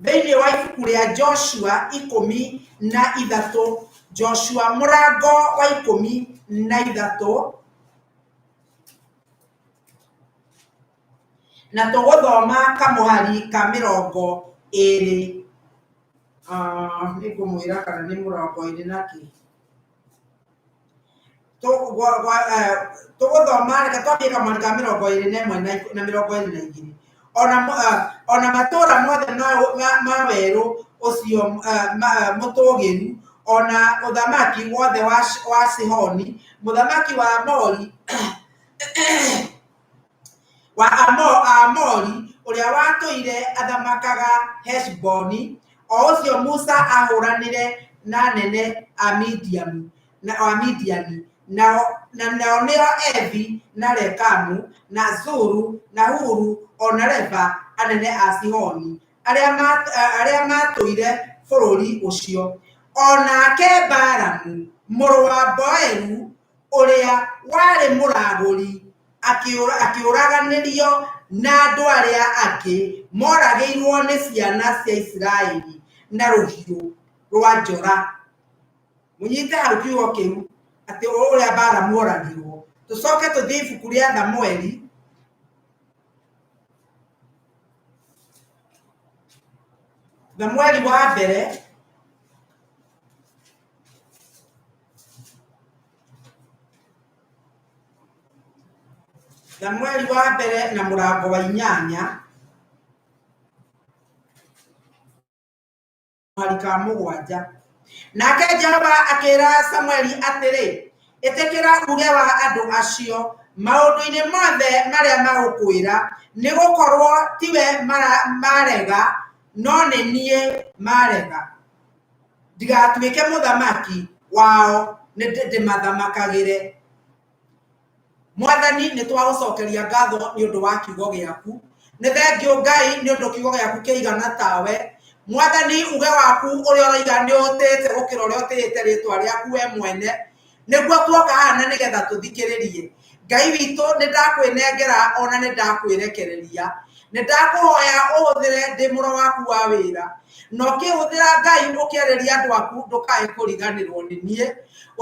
Thĩinĩ wa ibuku rĩa Joshua ikũmi na ithatũ, Joshua mũrango wa ikũmi na ithatũ, na tũgũthoma kamũhari ka mĩrongo ĩrĩ. Nĩngũmwĩra kana nĩ mũrongo ĩrĩ na kĩ. Tũgũthoma reke twambie kamũhari ka mĩrongo ĩrĩ na ĩmwe na mĩrongo ĩrĩ na igĩrĩ. Ona matũũra mothe ma werũ ũcio mũtũũgĩru, ona ũthamaki wothe wa Sihoni, mũthamaki wa Amori, wa Aamori ũrĩa watũire athamakaga Heshiboni, o ũcio Musa ahũranire na anene a Midiani, nao nĩo Evi na Rekamu, na Zuru, na Huru, o na Reba, anene a Sihoni, arĩa maatũire bũrũri ũcio. O nake Balamu mũrũ wa Boeru, ũrĩa warĩ mũragũri, akĩũraganĩrio na andũ arĩa angĩ moragĩirwo nĩ ciana cia Isiraeli na rũhiũ rwa njora. Mũnyite hau kiugo kĩu atĩ ũrĩa Balamu oragirwo. Tũcoke tũthiĩ ibuku rĩa Thamueli. Thamueli wa mbere Samueli wa mbere na mũrango wa inyanya mũhari ka mũgwanja. Nake Jehova akĩra Samueli atĩrĩ, ĩtĩkĩra uge wa andũ acio maũndũ-inĩ mothe marĩa magũkwĩra, nĩ gũkorwo tiwe marega, no nĩ niĩ marega. Ndigatuĩke mũthamaki wao, nĩ ndĩmathamakagĩre. Mwathani, nĩ twagũcokeria ngatho nĩ ũndũ wa kiugo gĩaku. Nĩ thengiũ Ngai nĩ ũndũ kiugo gĩaku kĩigana tawe. Mwathani, uge waku ũrĩa ũroiga nĩ ũtĩĩte gũkĩra ũrĩa ũtĩĩte rĩtwa rĩaku we mwene. Nĩguo tuoka haha na nĩgetha tũthikĩrĩrie. Ngai witũ, nĩ ndakwĩnengera ona nĩ ndakwĩrekereria. Nĩ ndakũhoya ũhũthĩre ndĩ mũro waku wa wĩra, na ũkĩhũthĩra Ngai ũkĩarĩria andũ aku ndũkae kũriganĩrwo nĩ niĩ,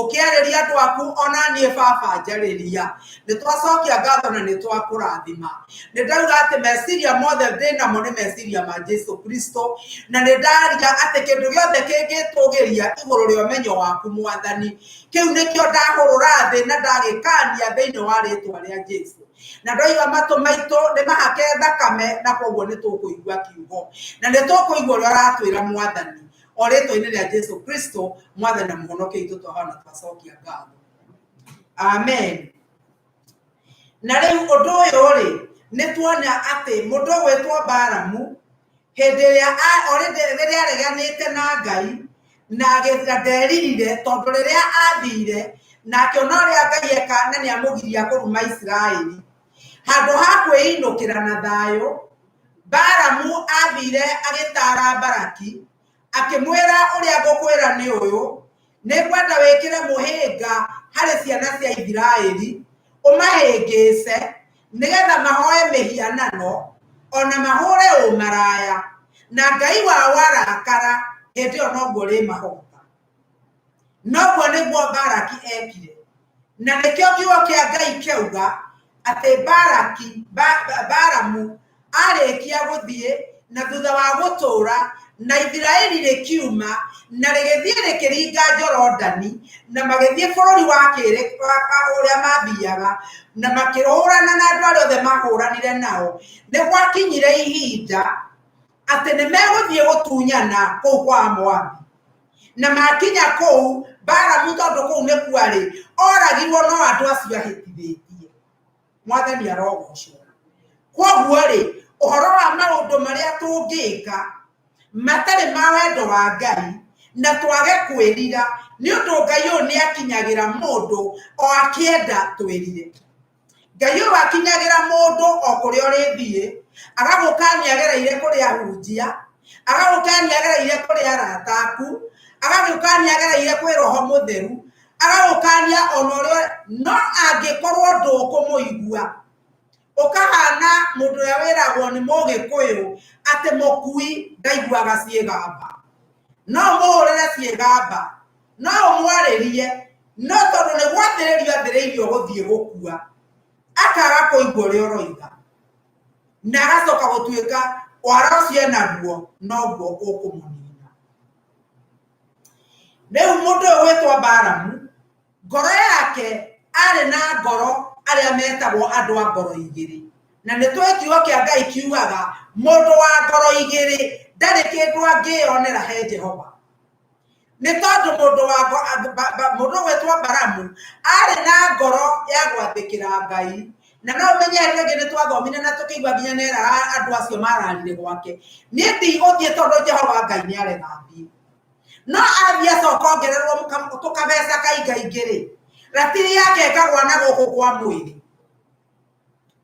ũkĩarĩria andũ aku ona niĩ baba njarĩria. Nĩ twacokia ngatho na nĩ twakũrathima. Nĩ ndauga atĩ meciria mothe ndĩ namo nĩ meciria ma Jesu Kristo, na nĩ ndaria atĩ kĩndũ gĩothe kĩngĩtũgĩria igũrũ rĩa ũmenyo waku Mwathani, kĩu nĩkĩo ndahũrũra thĩ na ndagĩkania thĩinĩ wa rĩtwa rĩa Jesu. Na ndoiga matũ maitũ nĩ mahake thakame, na koguo nĩ tũkũigua kiugo na nĩ tũkũigua ũrĩa ũratwĩra Mwathani, o rĩtwa-inĩ rĩa Jesu Kristo Mwathani na Mũhonokia witũ, twahona twacokia ngatho. Amen. Na rĩu ũndũ ũyũ rĩ, nĩ tuona atĩ mũndũ ũgwĩtwo Baramu hĩndĩ ĩrĩa already rĩrĩa areganĩte na Ngai na nderirire, tondũ rĩrĩa athire na akĩona ũrĩa Ngai eka na nĩ amũgiria kũruma Isiraeli, handũ ha kwĩinũkĩra na thayũ, Baramu athire agĩtara Baraki akĩmwĩra ũrĩa ngũkwĩra nĩ ũyũ, nĩ ngwenda wĩkĩre mũhĩnga harĩ ciana cia Isiraeli, ũmahĩngĩce nĩgetha mahoe mĩhianano ona mahũre ũmaraya, na Ngai wao arakara, hĩndĩ ĩyo noguo rĩmahota. Noguo nĩguo Baraki ekire, na nĩkĩo kiugo kĩa Ngai kĩauga atĩ Baramu arĩkia gũthiĩ na thutha wa gũtũũra na Isiraeli rĩkiuma na rĩgĩthiĩ rĩkĩringa Jorodani na magĩthiĩ bũrũri wa ũrĩa mathiaga na makĩhũrana na andũ arĩa othe mahũranire nao. Nĩ gwakinyire ihinda atĩ nĩ megũthiĩ gũtunyana kũu kwa Moabi, na makinya kũu Baramu, tondũ kũu nĩ kwarĩ, oragirwo no andũ acio ahĩtithĩtie. Mwathani arogocwo. Koguo rĩ, ũhoro wa maũndũ marĩa tũngĩka matarĩ ma wendo wa Ngai na twage kwĩrira, nĩ ũndũ Ngai ũyũ nĩ akinyagĩra mũndũ o akĩenda twĩrire. Ngai ũyũ akinyagĩra mũndũ o kũrĩa ũrĩthiĩ, agagũkania agereire kũrĩ ahunjia, agagũkania agereire kũrĩ arata aku, agagũkania agereire kwĩ Roho Mũtheru, agagũkania ona ũrĩa, no angĩkorwo ndũkũmũigua, ũkahana mũndũ ũrĩa wĩragwo nĩ Mũgĩkũyũ atĩ mũkui ndaiguaga ciĩgamba. No ũmũhũrĩre ciĩgamba, no ũmwarĩrie, no tondũ nĩ gwathĩrĩrio athĩrĩirio gũthiĩ gũkua, akaga kũigua ũrĩa ũroiga, na agacoka gũtuĩka wara ũcio enaguo noguo ũkũmũnina. Rĩu mũndũ ũyũ gwĩtwo Baramu, ngoro yake arĩ na ngoro arĩa metagwo andũ a ngoro igĩrĩ, na nĩ tũĩ kiugo kĩa Ngai kiugaga mũndũ wa ngoro igĩrĩ ndarĩ kĩndũ angĩyonera he Jehova. Nĩ tondũ mũndũ wa mũndũ gwĩtwo Baramu arĩ na ngoro ya gwathĩkĩra Ngai, na no ũmenye rĩngĩ nĩ twathomire na tũkĩigua nginya neraga andũ acio mararire gwake, niĩ ndigũthiĩ tondũ Jehova Ngai nĩ arega thiĩ. No athiĩ acoka ongererwo tũkabeca kaingaingĩ rĩ, ratiri yake ĩkagwa na gũkũ kwa mwĩrĩ.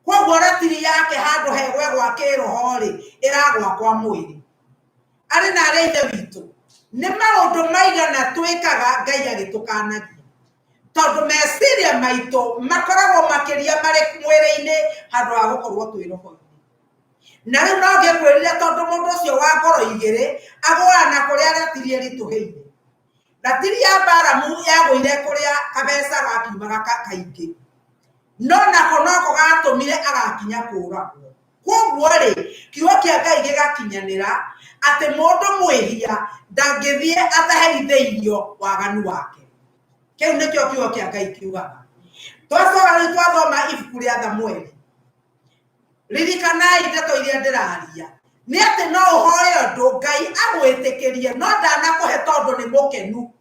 Koguo ratiri yake handũ hegwe gwa kĩroho rĩ, ĩragwa kwa mwĩrĩ. Arĩ na arĩa ithe witũ, nĩ maũndũ maigana twĩkaga Ngai agĩtũkanagia, tondũ meciria maitũ makoragwo makĩria marĩ mwĩrĩ-inĩ handũ ha gũkorwo twĩ roho-inĩ. Na rĩu no ngĩkwĩrire tondũ mũndũ ũcio wa ngoro igĩrĩ agũaga na kũrĩa ratiri ĩritũhĩire. Ratiri ya Baramu yagũire kũrĩa kabeca gakiumaga kaingĩ, no nako noko gatũmire agakinya kũragwo. Koguo rĩ, kiugo kĩa Ngai gĩgakinyanĩra atĩ mũndũ mwĩhia ndangĩthiĩ ataherithĩirio waganu wake. Kĩu nĩkĩo kiugo kĩa Ngai kiugaga. Twacoka rĩu twathoma ibuku rĩa Thamueli, ririkanai ndeto iria ndĩraria, nĩ atĩ no ũhoe ũndũ Ngai agwĩtĩkĩrie, no ndanakũhe tondũ nĩ mũkenu,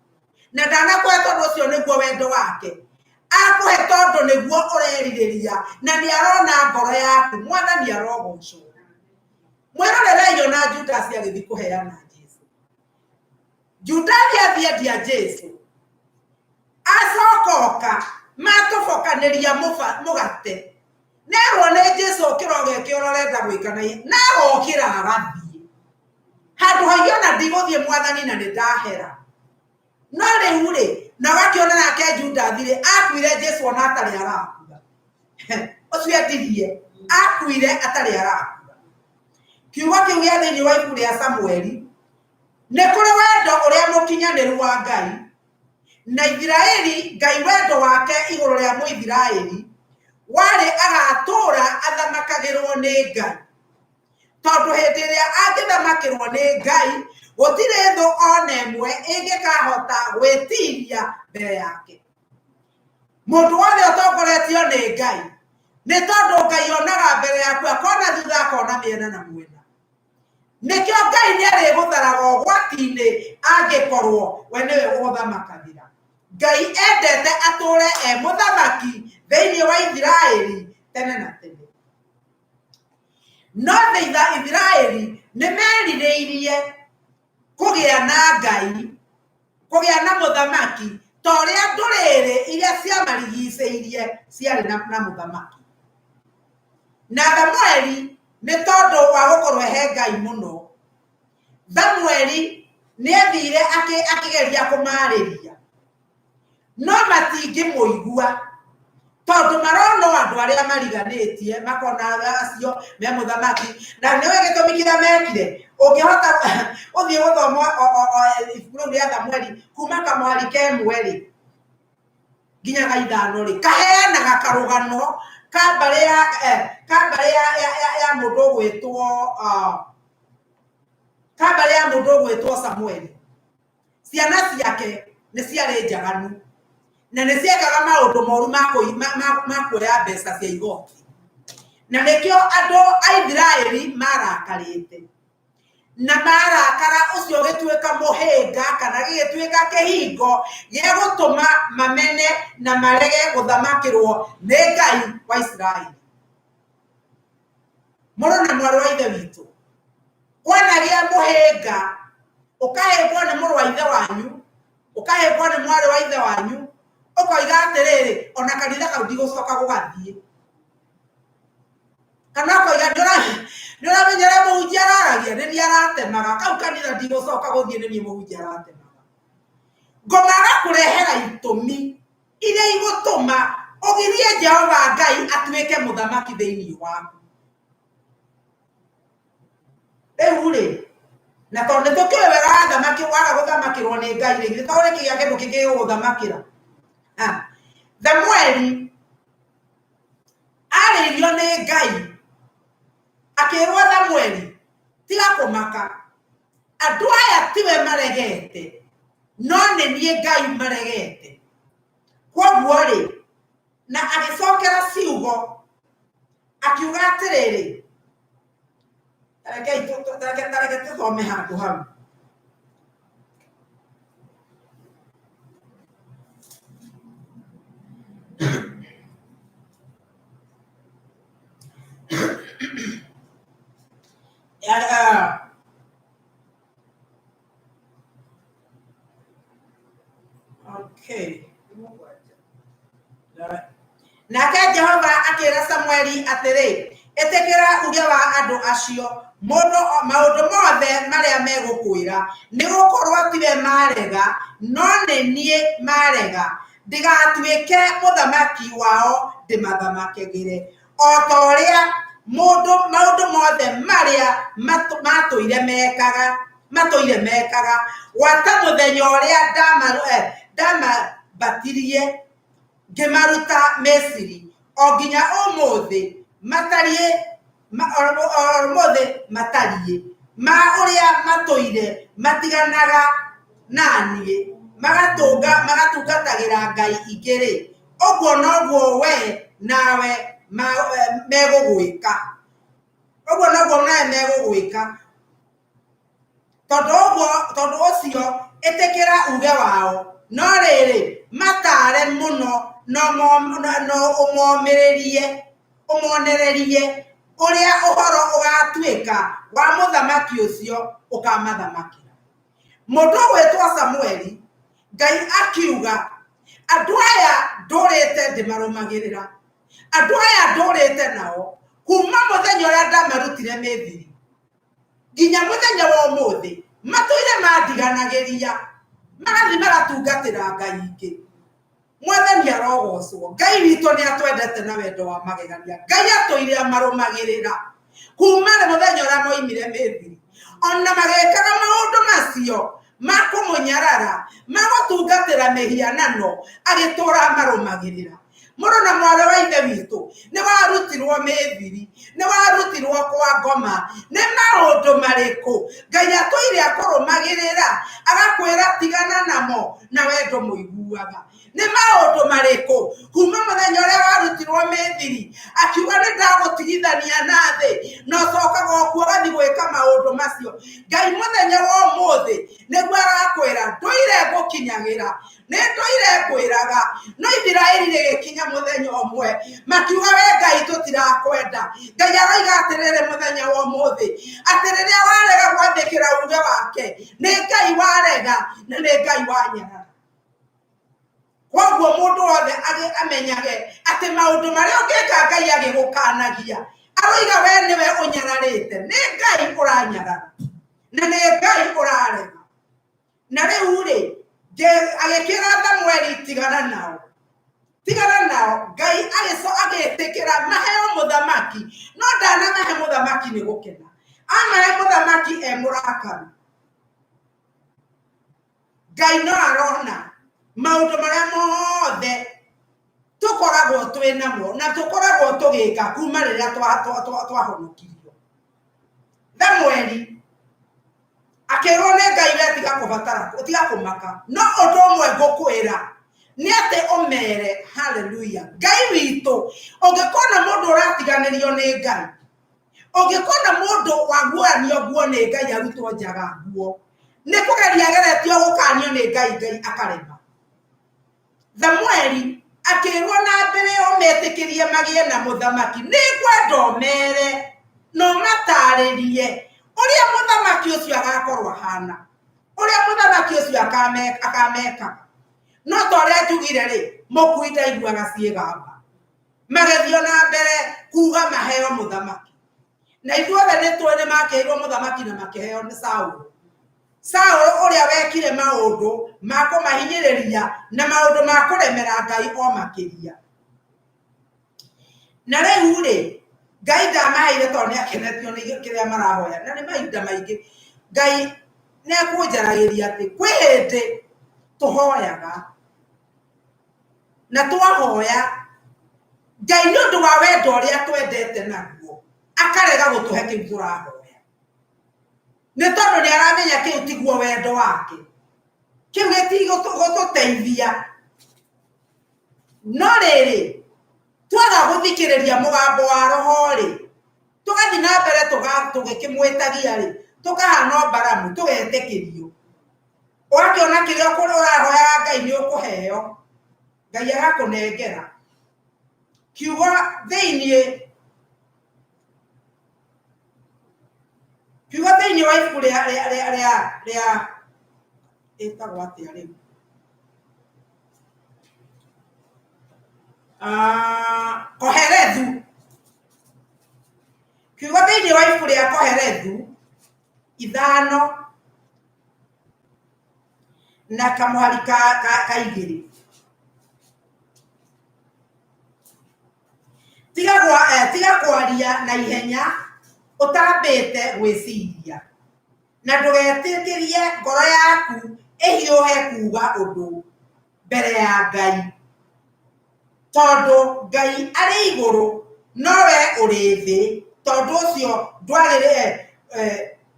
na ndanakũhe tondũ ũcio nĩguo wendo wake, akũhe tondũ nĩguo ũrerirĩria na nĩ arona ngoro yaku. Mwathani arogocwo. Mwĩrorerei ona Judasi agĩthiĩ kũheana Jesu. Judasi athiĩ endia Jesu, acoka oka matũbokanĩria mũgate, nerwo nĩ Jesu ũkĩra ũgeke ũrĩa ũrenda gwĩka, na agokĩra agathiĩ handũ haigana ona ndigũthiĩ Mwathani na nĩ ndahera. No rĩu rĩ, na ũgakĩona nake Judathi rĩ, akuire Jesu ona atarĩ arakua. Ũcio endirie akuire atarĩ arakua. Kiugo kĩu gĩa thĩinĩ wa ibuku rĩa Samueli, nĩ kũrĩ wendo ũrĩa mũkinyanĩru wa Ngai na Isiraeli. Ngai wendo wake igũrũ rĩa Mũisiraeli warĩ agatũra athamakagĩrwo nĩ Ngai, tondũ hĩndĩ ĩrĩa angĩthamakĩrwo nĩ Ngai gũtirĩ thũ ona ĩmwe ĩngĩkahota gwĩtiria mbere yake. Mũndũ wothe ũtongoretio nĩ Ngai, nĩ tondũ Ngai onaga mbere yaku, akona thutha, akona mĩena na mwena. Nĩkĩo Ngai nĩ arĩgũtharaga ũgwati-inĩ angĩkorwo we nĩwe ũgũthamakagĩra. Ngai endete atũre e mũthamaki thĩinĩ wa Isiraeli tene na tene. No thĩinĩ Isiraeli nĩ merirĩirie kũgĩa na Ngai, kũgĩa na mũthamaki ta ũrĩa ndũrĩrĩ iria ciamarigicĩirie ciarĩ na mũthamaki. Na Thamueli nĩ tondũ wa gũkorwo he Ngai mũno, Thamueli nĩ athire akĩgeria kũmarĩria, no matingĩmũigua tondũ marona o andũ arĩa mariganĩtie, makona acio me mũthamaki. Na nĩwe gĩtũmi kĩrĩa mekire, ũngĩhota ũthiĩ gũthoma ibuku rĩu rĩa Thamueli kuma kamwari kemwe rĩ nginya ga ithano rĩ, kaheanaga karũgano ka mbarĩ ya ka mbarĩ ya mũndũ ũgwĩtwo ka mbarĩ ya mũndũ ũgwĩtwo Samueli. Ciana ciake nĩ ciarĩ njaganu na nĩ ciekaga maũndũ moru ma kuoya mbeca cia igoti, na nĩkĩo andũ a Isiraeli marakarĩte. Na marakara ũcio ũgĩtuĩka mũhĩnga kana gĩgĩtuĩka kĩhingo gĩa gũtũma mamene na marege gũthamakĩrwo nĩ Ngai wa Isiraeli. Mũrũ na mwarĩ wa Ithe witũ, kwanagĩa mũhĩnga, ũkahĩngwo nĩ mũrũ wa ithe wanyu, ũkahĩngwo nĩ mwarĩ wa ithe wanyu, ũkoiga atĩrĩrĩ, ona kanitha kau ndigũcoka gũgathiĩ. Kana ũkoiga nĩ ũramenya ũrĩa mũhunjia araragia, nĩ niĩ aratemaga, kau kanitha ndigũcoka gũthiĩ, nĩ niĩ mũhunjia aratemaga. Ngoma agakũrehera itũmi iria igũtũma ũgirie Jehova Ngai atuĩke mũthamaki thĩinĩ waku. Rĩu rĩ, na tondũ nĩ tũkĩũĩ wega wathamaki waga gũthamakĩrwo nĩ Ngai rĩ, githĩ to ũrĩkĩgĩa kĩndũ kĩngĩ gĩgũgũthamakĩra? Thamueli arĩirio nĩ Ngai, akĩrwo Thamueli, tiga kũmaka, andũ aya tiwe maregete, no nĩ niĩ Ngai maregete. Kwoguo rĩ, na agĩcokera ciugo akiuga atĩrĩrĩ, tarekei tareke tũthome handũ hau. Okay. Nake Jehova akĩra Samueli atĩrĩ, ĩtĩkĩra uge wa andũ acio, mũndũ maũndũ mothe marĩa megũkwĩra, nĩ gũkorwo tiwe marega, no nĩ niĩ marega, ndigatuĩke mũthamaki wao ndĩmathamakagĩre, o ta ũrĩa mũndũ maũndũ mothe marĩa matũire mekaga, matũire mekaga, gwata mũthenya ũrĩa ndamambatirie ngĩmaruta Misiri, o nginya ũmũthĩ matariĩ, o ũmũthĩ matariĩ, ma ũrĩa matũire matiganaga na niĩ, magatungatagĩra ngai ingĩ-rĩ, ũguo noguo we nawe megũgwĩka. Ũguo noguo nawe megũgwĩka. Tondũ ũguo, tondũ ũcio ĩtĩkĩra uge wao, no rĩrĩ, mataare mũno no ũmomĩrĩrie, ũmonererie ũrĩa ũhoro ũgatuĩka wa mũthamaki ũcio ũkamathamakĩra. Mũndũ ũgwĩtwo Samueli, Ngai akiuga, andũ aya ndũrĩte ndĩmarũmagĩrĩra, andũ aya ndũrĩte nao kuma mũthenya ũrĩa ndamarutire Misiri nginya mũthenya wa ũmũthĩ, matũire mandiganagĩria, magathiĩ magatungatĩra ngai ingĩ. Mwathani arogocwo. Ngai witũ nĩ atwendete na wendo wa magegania. Ngai atũire amarũmagĩrĩra. Kuma mũthenya ũrĩa moimire Misiri, ona magĩkaga maũndũ macio ma kũmũnyarara, ma gũtungatĩra mĩhianano, agĩtũũra amarũmagĩrĩra. Mũrũ na mwarĩ wa ithe witũ, nĩ warutirwo Misiri, nĩ warutirwo kwa ngoma. Nĩ maũndũ marĩkũ Ngai atũire akũrũmagĩrĩra agakwĩra tigana namo na wendo mũiguaga? Nĩ maũndũ marĩkũ kuma mũthenya ũrĩa warutirwo Misiri akiuga nĩ ndagũtigithania na thĩ, na ũcokaga okuo ũgathiĩ gwĩka maũndũ macio? Ngai mũthenya wa ũmũthĩ nĩguo arakwĩra ndũire ngũkinyagĩra, nĩ ndũire ngwĩraga. No Isiraeli rĩgĩkinya mũthenya ũmwe makiuga we Ngai tũtirakwenda. Ngai aroiga atĩrĩrĩ mũthenya wa ũmũthĩ atĩ rĩrĩa warega gwathĩkĩra uge wake, nĩ Ngai warega na nĩ Ngai wanyarara. Koguo mũndũ wothe amenyage atĩ maũndũ marĩa ũngĩka Ngai agĩgũkanagia, aroiga we nĩwe ũnyararĩte, nĩ Ngai ũranyarara na nĩ Ngai ũrarega. Na rĩu rĩ, agĩkĩra Samueli tigana nao, tigana nao. Ngai agĩtĩkĩra maheo mũthamaki, no ndanamahe mũthamaki nĩ gũkena, amahe mũthamaki e mũrakaru. Ngai no arona maũndũ marĩa mothe tũkoragwo twĩ namo na tũkoragwo tũgĩka kuma rĩrĩa twahonokirio. Samueli akĩrwo nĩ Ngai we tiga kũbatara, tiga kũmaka, no ũndũ ũmwe ngũkwĩra nĩ atĩ ũmere haleluya. Ngai witũ, ũngĩkona mũndũ ũratiganĩrio nĩ Ngai, ũngĩkona mũndũ waguanio nguo nĩ Ngai arutwo njaga nguo, nĩ kũgeria ageretio gũkanio nĩ Ngai, Ngai akarema. Samueli akĩrwo na mbere ũmetĩkĩrie magĩe na mũthamaki, nĩ ngwenda ũmere na ũmatarĩrie ũrĩa mũthamaki ũcio agakorwo ahana, ũrĩa mũthamaki ũcio akamekaga. No ta ũrĩa njugire rĩ, mũkui ndaiguaga ciĩgamba. Magĩthiĩ na mbere kuga maheo mũthamaki, na ithuothe nĩ tũĩ nĩ makĩheirwo mũthamaki na makĩheo nĩ Saũlũ. Saũlũ ũrĩa wekire maũndũ ma kũmahinyĩrĩria na maũndũ ma kũremera Ngai o makĩria. Na rĩu rĩ, Ngai ndamaheire tondũ nĩ akenetio nĩ kĩrĩa marahoya. Na nĩ mahinda maingĩ Ngai nĩ akũnjaragĩria atĩ kwĩ hĩndĩ tũhoyaga na twahoya Ngai nĩ ũndũ wa wendo ũrĩa twendete naguo akarega gũtũhe kĩu tũrahoya, nĩ tondũ nĩ aramenya kĩu tiguo wendo wake, kĩu gĩtigũtũteithia. No rĩrĩ, twaga gũthikĩrĩria mũgambo wa roho rĩ, tũgathiĩ na mbere tũgĩkĩmwĩtagia rĩ, tũkahana o Balamu, tũgetĩkĩrio. Ũgakĩona kĩrĩa ũrahoyaga Ngai nĩ ũkũheo, Ngai agakũnengera. Kiugo thĩiniĩ, kiugo thĩiniĩ wa ibuku rĩa rĩa rĩa rĩa rĩa ĩtagwo atĩa rĩu? Kohelethu. Kiugo thĩiniĩ wa ibuku rĩa Kohelethu 5 na kamũhari ka 2. Tiga kwaria na ihenya ũtambĩte gwĩciria, na ndũgetĩkĩrie ngoro yaku ĩhiũhe kuuga ũndũ mbere ya Ngai, tondũ Ngai arĩ igũrũ no we ũrĩ thĩ. Tondũ ũcio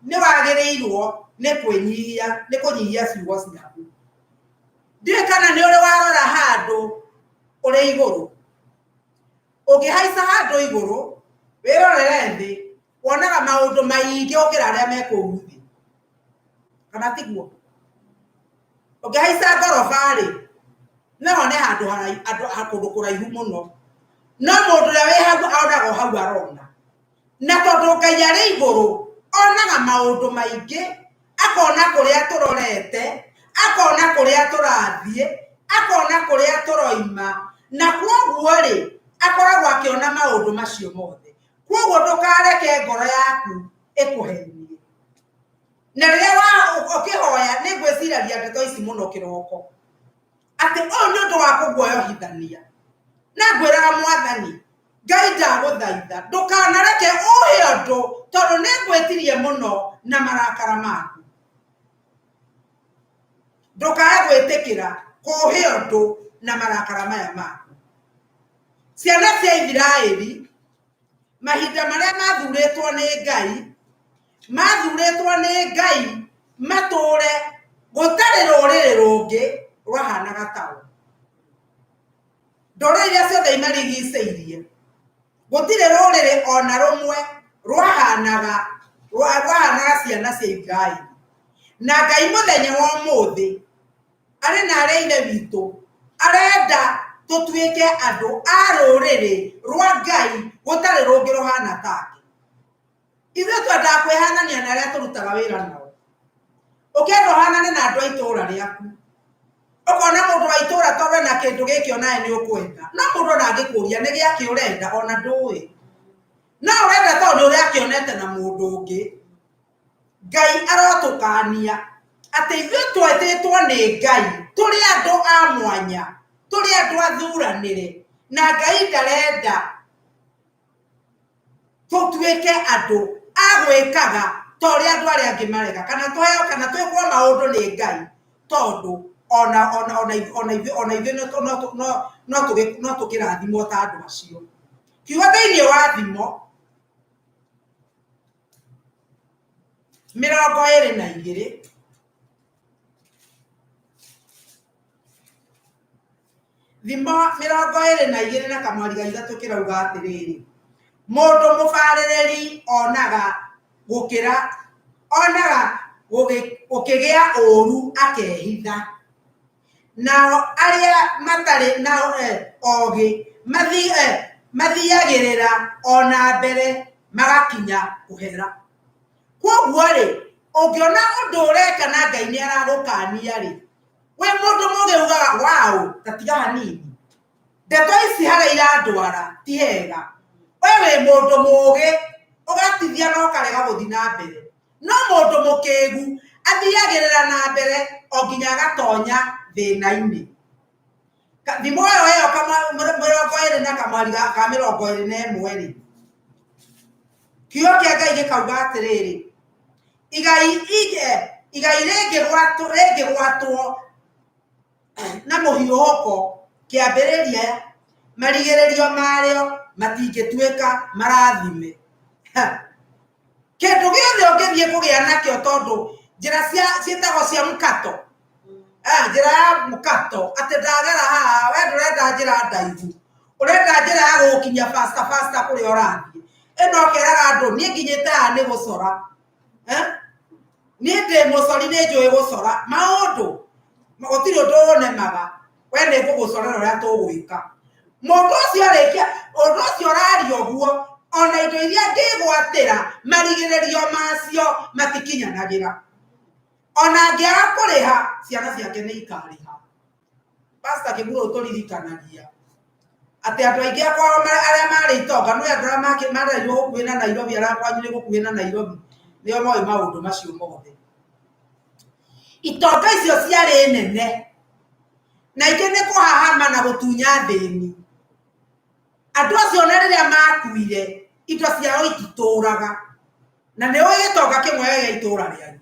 nĩ wagĩrĩirwo nĩ kwĩnyihia, nĩ kũnyihia ciugo ciaku. Ndiũĩ kana nĩ ũrĩ warora handũ ũrĩ igũrũ. Ũngĩhaica handũ igũrũ wĩrorere thĩ, wonaga maũndũ maingĩ gũkĩra arĩa me kũu thĩ, kana tiguo? Ũngĩhaica ngoroba rĩ, no wone handũ andũ kũndũ kũraihu mũno, no mũndũ ũrĩa wĩ hau onaga o hau arona. Na tondũ Ngai arĩ igũrũ, onaga maũndũ maingĩ, akona kũrĩa tũrorete, akona kũrĩa tũrathiĩ, akona kũrĩa tũroima, na kwoguo rĩ, akoragwo akĩona maũndũ macio mothe. Kwoguo ndũkareke ngoro yaku ĩkũhenie. Na rĩrĩa ũkĩhoya, nĩ ngwĩciragia ndeto ici mũno kĩroko, atĩ ũyũ nĩ ũndũ wa kũguoyohithania. Na ngwĩraga Mwathani, Ngai ndagũthaitha ndũkanareke ũhe ũndũ tondũ nĩ ngwĩtirie mũno na marakara maku. Ndũkae gwĩtĩkĩra kũhe ũndũ na marakara maya maku. Ciana cia Isiraeli mahinda marĩa mathurĩtwo nĩ Ngai, mathurĩtwo nĩ Ngai matũre gũtarĩ rũrĩrĩ rũngĩ rwahanaga tao. Ndũrĩrĩ iria ciothe imarigicĩirie, gũtirĩ rũrĩrĩ ona rũmwe rwahanaga rwahanaga ciana cia Isiraeli. Na Ngai mũthenya wa ũmũthĩ arĩ na arĩa ithe witũ arenda tũtuĩke andũ a rũrĩrĩ rwa Ngai gũtarĩ rũngĩ rũhana take. Ithuĩ twendaga kwĩhanania na arĩa tũrutaga wĩra nao. Ũkenda ũhanane na andũ a itũũra rĩaku. Ũkona mũndũ wa itũũra tondũ ena kĩndũ gĩkĩ onawe nĩ ũkwenda. No mũndũ ona angĩkũria nĩ gĩakĩ ũrenda ona ndũĩ. No ũrenda tondũ nĩ ũrakĩonete na mũndũ ũngĩ. Ngai arotũkania atĩ ithuĩ twetĩtwo nĩ Ngai tũrĩ andũ a mwanya, tũrĩ andũ athuranĩre, na Ngai ndarenda tũtuĩke andũ a gwĩkaga ta ũrĩa andũ arĩa angĩ mareka, kana tũheo kana twĩkwo maũndũ nĩ Ngai tondũ ona ona ona ona ithuĩ ona ithuĩ no no no no no tũkĩrathimwo ta andũ acio. Kiugo thĩinĩ wa Thimo 22. Thimo 22 na kamwari ga ithatũ kĩrauga atĩrĩrĩ, mũndũ mũbarĩrĩri onaga gũkĩra onaga gũkĩgĩa ũru akehitha, nao arĩa matarĩ na ogĩ mathiagĩrĩra o na mbere magakinya kũhera. Kwoguo rĩ, ũngĩona ũndũ ũreka na Ngai nĩ aragũkania rĩ, wĩ mũndũ mũgĩ ugaga waũ, ta tiga hanini. Ndeto ici harĩa irandwara ti hega. We wĩ mũndũ mũgĩ, ũgatithia na ũkarega gũthiĩ na mbere. No mũndũ mũkĩgu athiagĩrĩra na mbere o nginya agatonya thĩna-inĩ. Thimo ĩyo ĩyo 20 na kamwari ka 21 rĩ, kiugo kĩa Ngai gĩkauga atĩrĩrĩ, igai igai rĩngĩgwatwo na mũhiũhũko kĩambĩrĩria, marigĩrĩrio marĩo matingĩtuĩka marathime. Kĩndũ gĩothe ũngĩthiĩ kũgĩa nakĩo tondũ njĩra cia ciĩtagwo cia mũkato, njĩra ya mũkato atĩ ndagera haha, we ndũrenda njĩra ndaihu, ũrenda njĩra ya gũgũkinyia faster faster kũrĩa ũrathiĩ. Ĩno ũkeraga andũ niĩ nginyĩte haha nĩ gũcora. Niĩ ndĩ mũcori nĩ njũĩ gũcora maũndũ, gũtirĩ ũndũ ũnemaga, we nĩ ngũgũcorera ũrĩa tũgwĩka. Mũndũ ũcio arĩkia, ũndũ ũcio ũraria ũguo, ona indo iria angĩgwatĩra marigĩrĩrio macio matikinyanagĩra. Ona angĩaga kũrĩha, ciana ciake nĩ ikarĩha. Pastor Kĩmuru ũtũririkanagia atĩ andũ aingĩ a kwao arĩa marĩ itonga, nĩ andũ arĩa marerirwo gũkuhĩ na Nairobi, arĩa kwanyu nĩ gũkuhĩ na Nairobi, nĩo moĩ maũndũ macio mothe. Itonga icio ciarĩ nene, na ingĩ nĩ kũhahama na gũtunya athĩni. Andũ acio ona rĩrĩa makuire, indo ciao ititũraga. Na nĩ ũĩ gĩtonga kĩmwe gĩa itũra rĩanyu.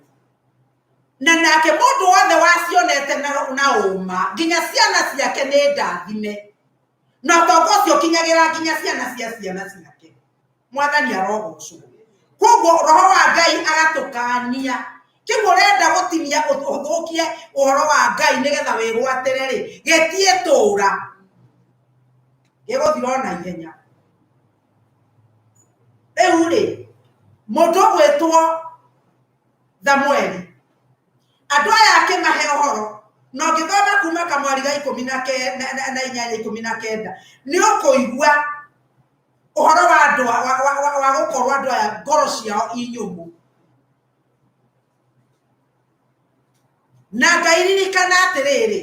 Na nake mũndũ wothe wacionete na ũma, nginya ciana ciake nĩ ndathime. Na ũtonga ũcio ũkinyagĩra nginya ciana cia ciana ciake. Mwathani arogocwo. Koguo roho wa Ngai agatũkania. Kĩu ũrenda gũtinia ũthũkie ũhoro wa Ngai nĩgetha wĩgwatĩre rĩ, gĩtiĩtũra. Gĩgũthira o na ihenya. Rĩu rĩ, mũndũ ũgwĩtwo Samueli, andũ aya akĩmahe ũhoro, na ũngĩthoma kuma kamwari ga ikũmi na inyanya 19, nĩ ũkũigua ũhoro wa andũ wa gũkorwo andũ aya ngoro ciao i nyũmũ. Na Ngai ririkana atĩrĩrĩ,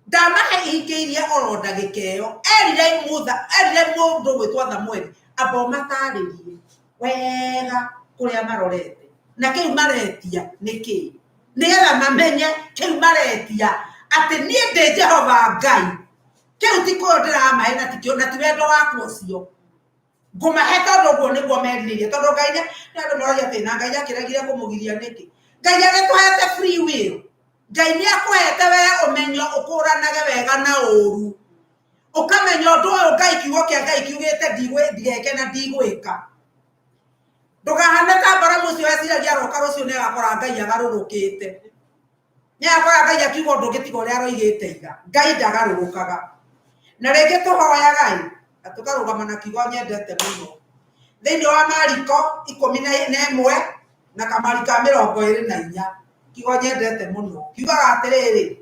ndamahe ihingĩirie oro ndagĩka ĩyo, erire Mutha, erire mũndũ ũgwĩtwo Samueli, amba ũmatarĩrie wega kũrĩa marorete na kĩu maretia nĩ kĩĩ, nĩgetha mamenye kĩu maretia atĩ niĩ ndĩ Jehova Ngai, kĩu ti kũo ndĩramahe na ti wendo wakwa ũcio. Ngũmahe tondũ ũguo nĩguo merirĩirie, tondũ Ngai nĩ andũ moragia atĩ na Ngai akĩregire kũmũgiria nĩkĩ? Ngai agĩtũhete free will. Ngai nĩ akũhete we ũmenyo ũkũranage wega na ũru, ũkamenya ũndũ ũyũ Ngai, kiugo kĩa Ngai kiugĩte ndigeke na ndigwĩka. Ndũkahane ta Balamu ũcio weciragia aroka rũciũ nĩ agakora Ngai agarũrũkĩte, nĩ agakora Ngai akiuga ũndũ ũngĩ tiga ũrĩa aroigĩte ira. Ngai ndagarũrũkaga. Na rĩngĩ tũhoyaga ĩ na tũkarũgama na kiugo nyendete mũno thĩinĩ wa Mariko 11 na kamari ka 24, kiugo nyendete mũno kiugaga atĩrĩrĩ,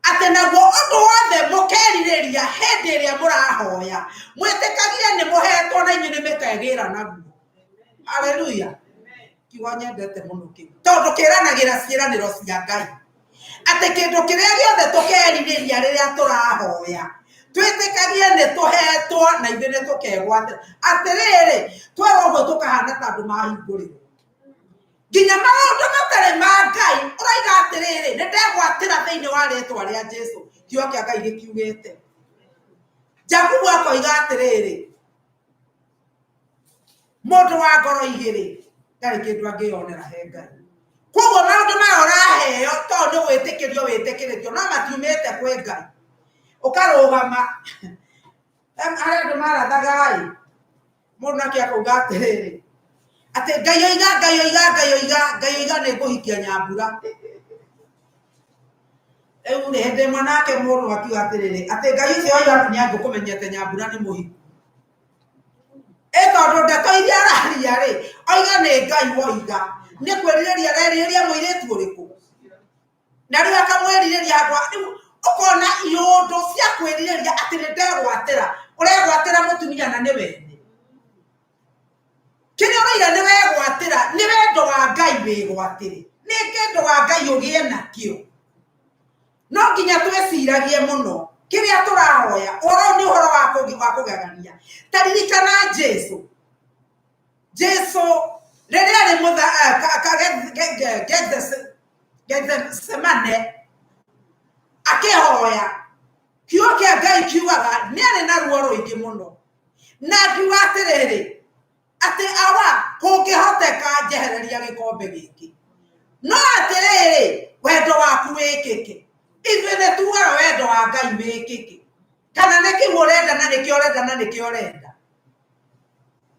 atĩ naguo ũndũ wothe mũkerirĩria hĩndĩ ĩrĩa mũrahoya, mwĩtĩkagire nĩ mũhetwo na inyuĩ nĩ mĩkegĩra naguo. Haleluya. Kiugo nyendete mũno kĩu, tondũ kĩranagĩra ciĩranĩro cia Ngai, atĩ kĩndũ kĩrĩa gĩothe tũkerirĩria rĩrĩa tũrahoya, twĩtĩkagie nĩ tũhetwo na ithuĩ nĩ tũkegwatĩra. Atĩrĩrĩ, twerwo ũguo tũkahana ta andũ mahingũrĩrwo nginya maũndũ matarĩ ma Ngai. Ũroiga atĩrĩrĩ, nĩ ndegwatĩra thĩinĩ wa rĩtwa rĩa Jesu. Kiugo kĩa Ngai gĩkiugĩte. Jakubu akoiga atĩrĩrĩ, mũndũ wa ngoro igĩrĩ ndarĩ kĩndũ angĩyonera he Ngai. Koguo maũndũ maya ũraheo tondũ nĩ gwĩtĩkĩrio wĩtĩkĩrĩtio, no matiumĩte kwĩ Ngai. Ũkarũgama harĩa andũ marathaga ĩ, mũndũ nake akauga atĩrĩrĩ, atĩ Ngai oiga, Ngai oiga, Ngai oiga, Ngai oiga nĩ ngũhikia Nyambura. Rĩu rĩ, hĩndĩ ĩmwe nake mũndũ akiuga atĩrĩrĩ, atĩ Ngai ũcio oiga nĩ angĩkũmenyete Nyambura nĩ mũhiku. Ĩ tondũ ndeto iria araria rĩ, oiga nĩ Ngai woiga, nĩ kwĩrirĩria arerirĩria mũirĩtu ũrĩkũ? Na rĩu akamwĩrirĩria handũ rĩu ũkona iũndũ cia kwĩrirĩria atĩ nĩ ndegwatĩra, ũregwatĩra mũtumia na nĩ wene. Kĩrĩa ũroiga nĩ wegwatĩra, nĩ wendo wa Ngai wĩgwatĩre. Nĩ wendo wa Ngai ũgĩe nakĩo. No nginya twĩciragie mũno kĩrĩa tũrahoya. Ũhoro nĩ ũhoro wa kũgegania. Ta ririkana Jesu. Jesu rĩrĩa arĩ Gethsemane akĩhoya, kiugo kĩa Ngai kiugaga nĩ arĩ na ruo rũingĩ mũno, na akiuga atĩrĩrĩ, atĩ awa, kũngĩhoteka njehereria gĩkombe gĩkĩ, no atĩrĩrĩ, wendo waku wĩkĩke. Ithuĩ nĩ tugaga wendo wa Ngai wĩkĩke, kana nĩ kĩu ũrenda na nĩkĩo ũrenda na nĩkĩo ũrenda.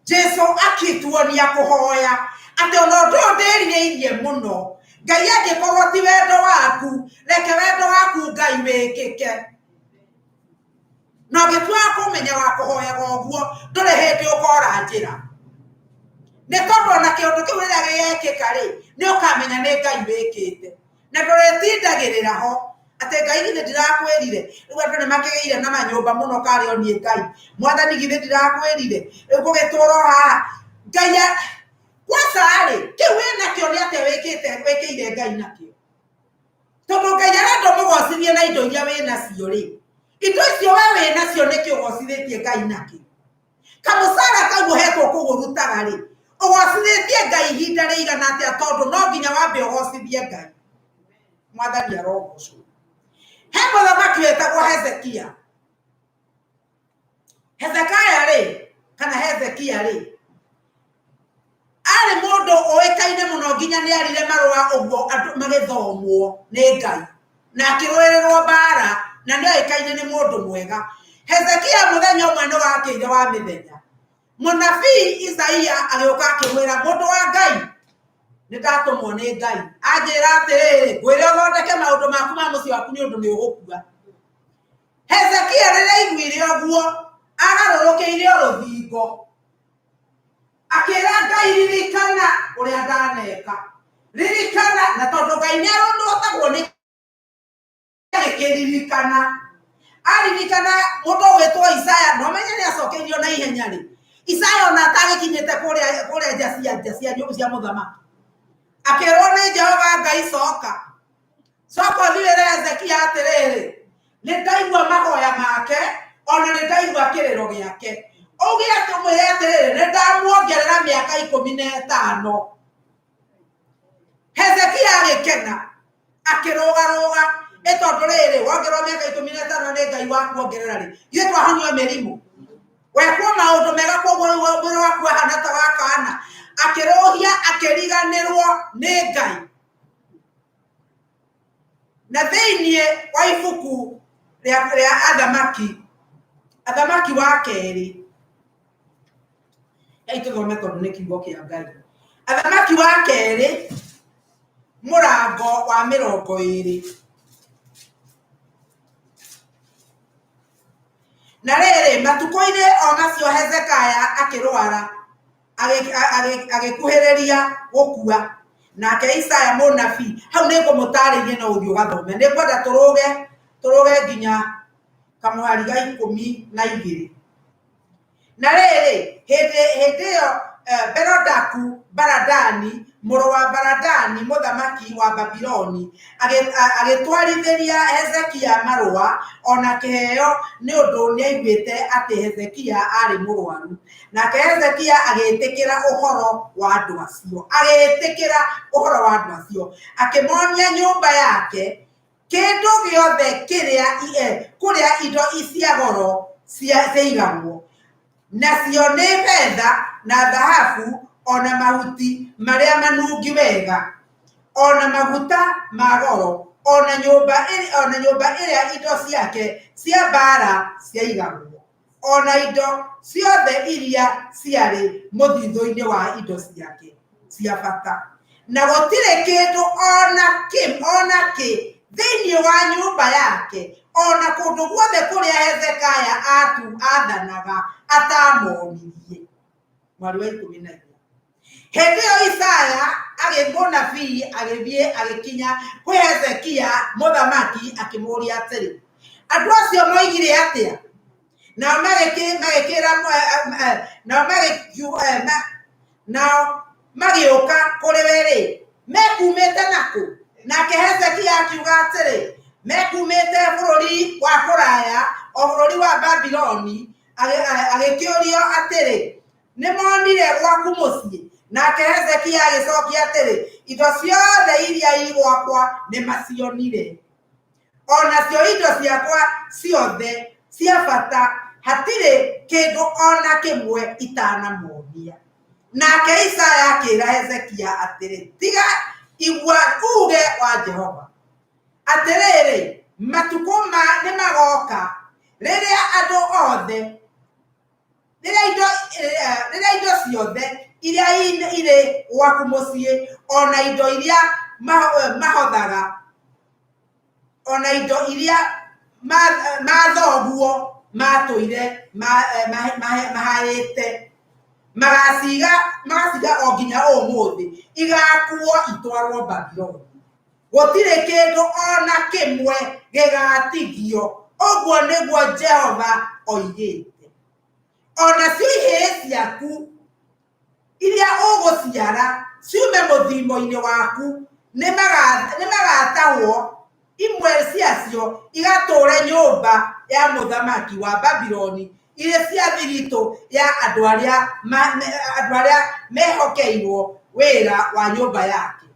Jesu akĩtuonia kũhoya atĩ ona ũndũ ũyũ ndĩrirĩirie mũno, Ngai, angĩkorwo ti wendo waku, reke wendo waku Ngai wĩkĩke. Na ũngĩtua kũmenya wa kũhoyaga ũguo, ndũrĩ hĩndĩ ũkora njĩra, nĩ tondũ ona kĩũndũ kĩu rĩrĩa gĩgekĩka rĩ, nĩ ũkamenya nĩ Ngai wĩkĩte, na ndũrĩtindagĩrĩra ho atĩ Ngai githĩ ndirakwĩrire. Rĩu andũ nĩ makĩgĩire na manyũmba mũno karĩ o niĩ Ngai mwathani githĩ ndirakwĩrire, rĩu ngũgĩtũra o haha Ngai kwanza rĩ, kĩu wĩnakĩo nĩ atĩa wĩkĩte wĩkĩire Ngai nakĩo? Tondũ Ngai arenda ũmũgocithie na indo iria wĩnacio rĩ, indo icio we wĩnacio nĩkĩ ũgocithĩtie Ngai nakĩo? Kamũcara kau ũhetwo kũu ũrutaga rĩ, ũgocithĩtie Ngai ihinda rĩigana atĩa? Tondũ no nginya wambe ũgocithie Ngai. Mwathani arogocwo. He mũthamaki wetagwo Hezekia. Hezekaya rĩ, kana Hezekia rĩ, arĩ mũndũ ũĩkaine mũno, nginya nĩ arire marũa ũguo andũ magĩthomwo nĩ Ngai na akĩrũĩrĩrwo mbara, na nĩ oĩkaine nĩ mũndũ mwega. Hezekia mũthenya ũmwe nĩ wakĩire wa mĩthenya, mũnabii Isaia agĩũka akĩmwĩra, mũndũ wa Ngai, nĩ ndatũmwo nĩ Ngai anjĩra atĩrĩrĩ, ngwĩre ũthondeke maũndũ maku ma mũciĩ waku nĩ ũndũ nĩ ũgũkua. Hezekia rĩrĩa aiguire ũguo, agarũrũkĩire o rũthingo, akĩra Ngai, ririkana ũrĩa ndaneka, ririkana. Na tondũ Ngai nĩ arondotagwo nĩ agĩkĩririkana, aririkana mũndũ ũgwĩtwo Isaya, na ũmenye nĩ acokeirio na ihenya rĩ. Isaya ona atagĩkinyĩte kũrĩa nja cia nyũmba cia mũthamaki, akĩrwo nĩ Jehova Ngai, coka, coka ũthiĩ wĩre Hezekia atĩrĩrĩ, nĩ ndaigua mahoya make, ona nĩ ndaigua kĩrĩro gĩake. Uge atĩ ũmwĩre atĩrĩrĩ, nĩ ndamuongerera mĩaka 15. Hezekia agĩkena, akĩrũgarũga, ĩ tondũ rĩrĩ, wongererwo mĩaka 15 nĩ Ngai wakuongerera rĩ, ithuĩ twahonio mĩrimũ. Wekwo maũndũ mega koguo rĩu mwĩrĩ waku wahana ta wa kana. Akĩrũhia akĩriganĩrwo nĩ Ngai. Na thĩinĩ wa ibuku rĩa athamaki, athamaki wa kerĩ, reke tũthome tondũ nĩ kiugo kĩa Ngai. Athamaki wa kerĩ mũrango wa 20. Na rĩrĩ, matukũ-inĩ o macio Hezekia akĩrwara, agĩkuhĩrĩria gũkua. Nake Isaya mũnabii, hau nĩ ngũmũtarĩria no ũthiĩ ũgathome. Nĩ ngwenda tũrũge, tũrũge nginya kamũhari ga 12. Na rĩrĩ, hĩndĩ hĩndĩ ĩyo Berodaku Baradani, mũrũ wa Baradani mũthamaki wa Babiloni, agĩtwarithĩria Hezekia marũa o na kĩheo nĩ ũndũ nĩaiguĩte atĩ Hezekia aarĩ mũrũaru. Nake Hezekia agĩĩtĩkĩra ũhoro wa andũ acio, agĩĩtĩkĩra ũhoro wa andũ acio, akĩmonia nyũmba yake, kĩndũ gĩothe kĩrĩa kũrĩa indo cia goro ciaigagwo, nacio nĩ betha na thahabu ona mahuti marĩa manungi wega, ona maguta ma goro, ona nyũmba ĩrĩa indo ciake cia mbaara ciaigagwo, ona indo ciothe iria ciarĩ mũthithũ-inĩ wa indo ciake cia bata. Na gũtirĩ kĩndũ ona kĩ thĩinĩ wa nyũmba yake, ona kũndũ guothe kũrĩa Hezekia aathanaga atamonirie. Mweri wa 14. Hĩndĩ ĩyo Isaya mũnabii agĩthiĩ agĩkinya kwĩ Hezekia mũthamaki akĩmũũria atĩrĩ, andũ acio moigire atĩa? Nao magĩkĩra nao magĩũka kũrĩ we rĩ, mekumĩte nakũ? Nake Hezekia akiuga atĩrĩ, mekumĩte bũrũri wa kũraya, o bũrũri wa Babiloni. Agĩkĩũrio atĩrĩ, nĩmonire gwaku mũciĩ? Nake Hezekia agĩcokia atĩrĩ, indo ciothe iria i gwakwa nĩmacionire, o nacio indo ciakwa ciothe cia bata, hatirĩ kĩndũ ona kĩmwe itanamonia. Nake Isaya akĩra Hezekia atĩrĩ, tiga igua uuge wa Jehova. Atĩrĩrĩ, matukũ nĩmagoka rĩrĩa andũ othe rĩrĩa indo ciothe iria irĩ gwaku mũciĩ, ona indo iria mahothaga, ona indo iria mathoguo matũire mahaĩte, magaciga o nginya ũmũthĩ, igakuo itwarwo Babiloni. Gũtirĩ kĩndũ ona kĩmwe gĩgatigio, ũguo nĩguo Jehova oigĩte. Onacio ihĩĩ ciaku iria ũgũciara ciume mũthimo-inĩ waku nĩmagatahwo, imwe ciacio igatũũre nyũmba ya mũthamaki wa Babiloni irĩ cia thiritũ ya andũ arĩa mehokeirwo wĩra wa nyũmba yake.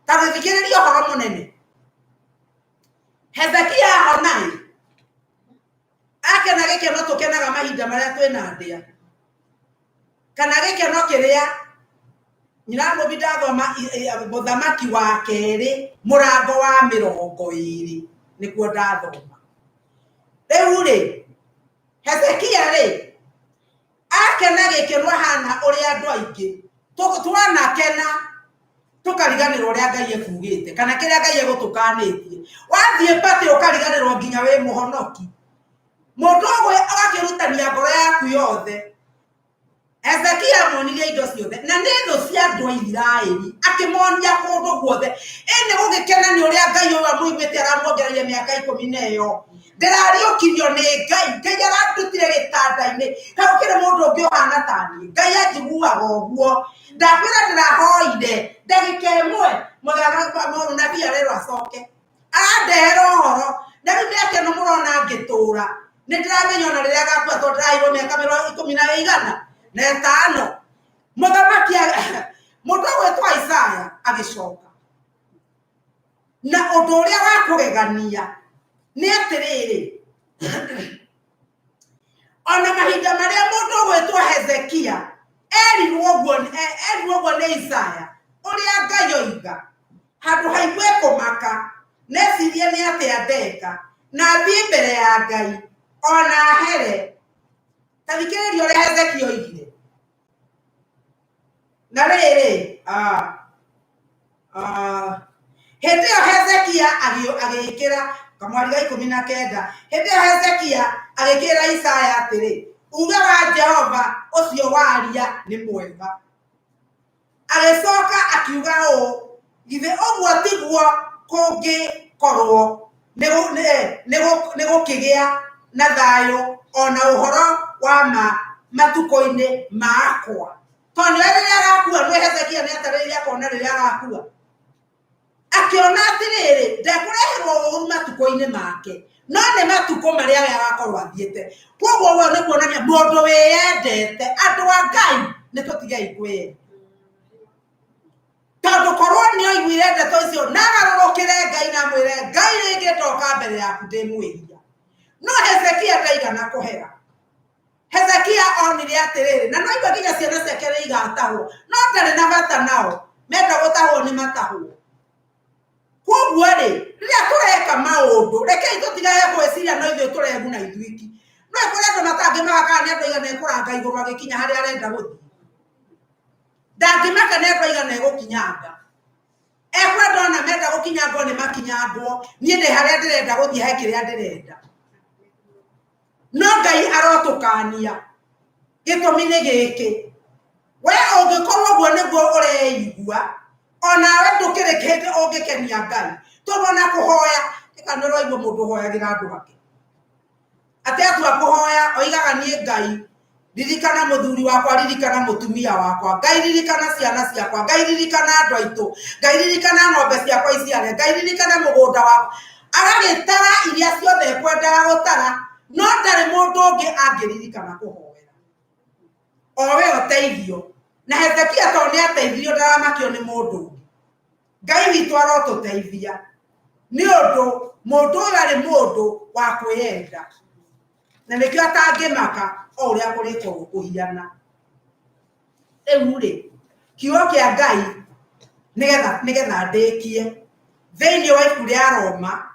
Ta gĩthikĩrĩria ũhoro mũnene. Hezekia ahona-ĩ, akena gĩkeno tũkenaga mahinda marĩa twĩna ndĩa, kana gĩkeno kĩrĩa nyina mũbi ndathoma mũthamaki wa kerĩ mũrango wa 20 nĩkuo ndathoma. Rĩu rĩ, Hezekia rĩ, akena gĩkeno ahana ũrĩa andũ aingĩ twanakena tũkariganĩrwo ũrĩa Ngai ekugĩte kana kĩrĩa Ngai egũtũkanĩtie. Wathiĩ batĩ ũkariganĩrwo nginya wĩ mũhonoki. Mũndũ ũgwe agakĩrutania ngoro yaku yothe. Hezekia amonirie indo ciothe na nĩ thũ cia andũ a Isiraeli, akĩmonia kũndũ guothe. Ĩ nĩ gũgĩkena nĩ ũrĩa Ngai ũyũ amũiguĩte aramuongereire mĩaka 10 na ĩyo. Ndĩrariũkirio nĩ Ngai, Ngai arandutire gĩtanda-inĩ. Kaĩ gũkĩrĩ mũndũ ũngĩ ũhana ta niĩ? Ngai anjiguaga ũguo. Ndakwĩra ndĩrahoire ndagĩka ĩmwe, mũnabii arerwo acoke. Arandehera ũhoro, na rĩu mĩaka ĩno mũrona ngĩtũra, nĩ ndĩramenya ona rĩrĩa ngakua tondũ ndĩraheirwo mĩaka 15. Mũthamaki mũndũ ũgwĩtwo Isaya agĩcoka. Na ũndũ ũrĩa wa kũgegania nĩ atĩrĩrĩ, Ona mahinda marĩa mũndũ ũgwĩtwo Hezekia erirwo ũguo erirwo ũguo nĩ Isaya ũrĩa Ngai oiga handũ ha igue kũmaka necirie nĩ atĩa ndeka na thiĩ mbere ya Ngai ona ahere. Ta thikĩrĩria ũrĩa Hezekia oigire. Na rĩrĩ, hĩndĩ ĩyo Hezekia agĩkĩra kamwari ga 19, hĩndĩ ĩyo Hezekia agĩkĩra Isaya atĩrĩ, uge wa Jehova ũcio waria nĩ mwega. Agĩcoka akiuga ũũ, githĩ ũguo tiguo kũngĩkorwo nĩ gũkĩgĩa na thayũ ona ũhoro wa ma matukũ-inĩ makwa. Tondũ nĩwe rĩrĩa agakua, nĩwe Hezekia nĩ atarĩirie akona rĩrĩa agakua. Akĩona atĩrĩrĩ, ndekũreherwo ũũru matukũ-inĩ make, no nĩ matukũ marĩa we agakorwo athiĩte. Koguo ũguo nĩ kuonania mũndũ wĩyendete, andũ a Ngai nĩ tũtigei kwĩyenda. Tondũ korwo nĩ oiguire ndeto icio na agarũrũkĩre Ngai na amwĩre Ngai rĩngĩ ndoka mbere yaku ndĩ mwĩhia. No Hezekia ndaigana kũhera. Hezekia onire atĩrĩrĩ, na no igua nginya ciana ciake nĩ igatahwo, no ndarĩ na bata nao, menda gũtahwo nĩ matahwo. Koguo rĩ, rĩrĩa tũreka maũndũ, rekei tũtigage gwĩciria no ithuĩ tũreguna ithuiki. No kũrĩ andũ matangĩmaka kana nĩ andũ aigana ekũranga igũrũ agĩkinya harĩa arenda gũthiĩ. Ndangĩmaka nĩ andũ aigana egũkinyanga. Ekwenda ona menda gũkinyangwo nĩ makinyangwo, niĩ ndĩ harĩa ndĩrenda gũthiĩ he kĩrĩa ndĩrenda. No Ngai arotũkania. Gĩtũmi nĩ gĩkĩ, we ũngĩkorwo ũguo nĩguo ũreigua, onawe ndũkĩrĩ kĩndũ ũngĩkenia Ngai. Tondũ ona kũhoya, ĩka nĩ ũraigua mũndũ ũhoyagĩra andũ ake. Atĩ atua kũhoya, oigaga niĩ Ngai, ririkana mũthuri wakwa, ririkana mũtumia wakwa, Ngai ririkana ciana ciakwa, Ngai ririkana andũ aitũ, Ngai ririkana ng'ombe ciakwa iciare, Ngai ririkana mũgũnda wakwa. Agagĩtara iria ciothe ekwendaga gũtara, no ndarĩ mũndũ ũngĩ angĩririkana kũhoera. O we ũteithio. Na Hezekia tondũ nĩ ateithirio ndaramakio nĩ mũndũ ũngĩ. Ngai witũ arotũteithia. Nĩ ũndũ mũndũ ũyũ arĩ mũndũ wa kwĩyenda. Na nĩkĩo atangĩmaka o ũrĩa kũrĩkorwo kũhiana. Rĩu rĩ, kiugo kĩa Ngai nĩgetha ndĩkie thĩinĩ wa ibuku rĩa Roma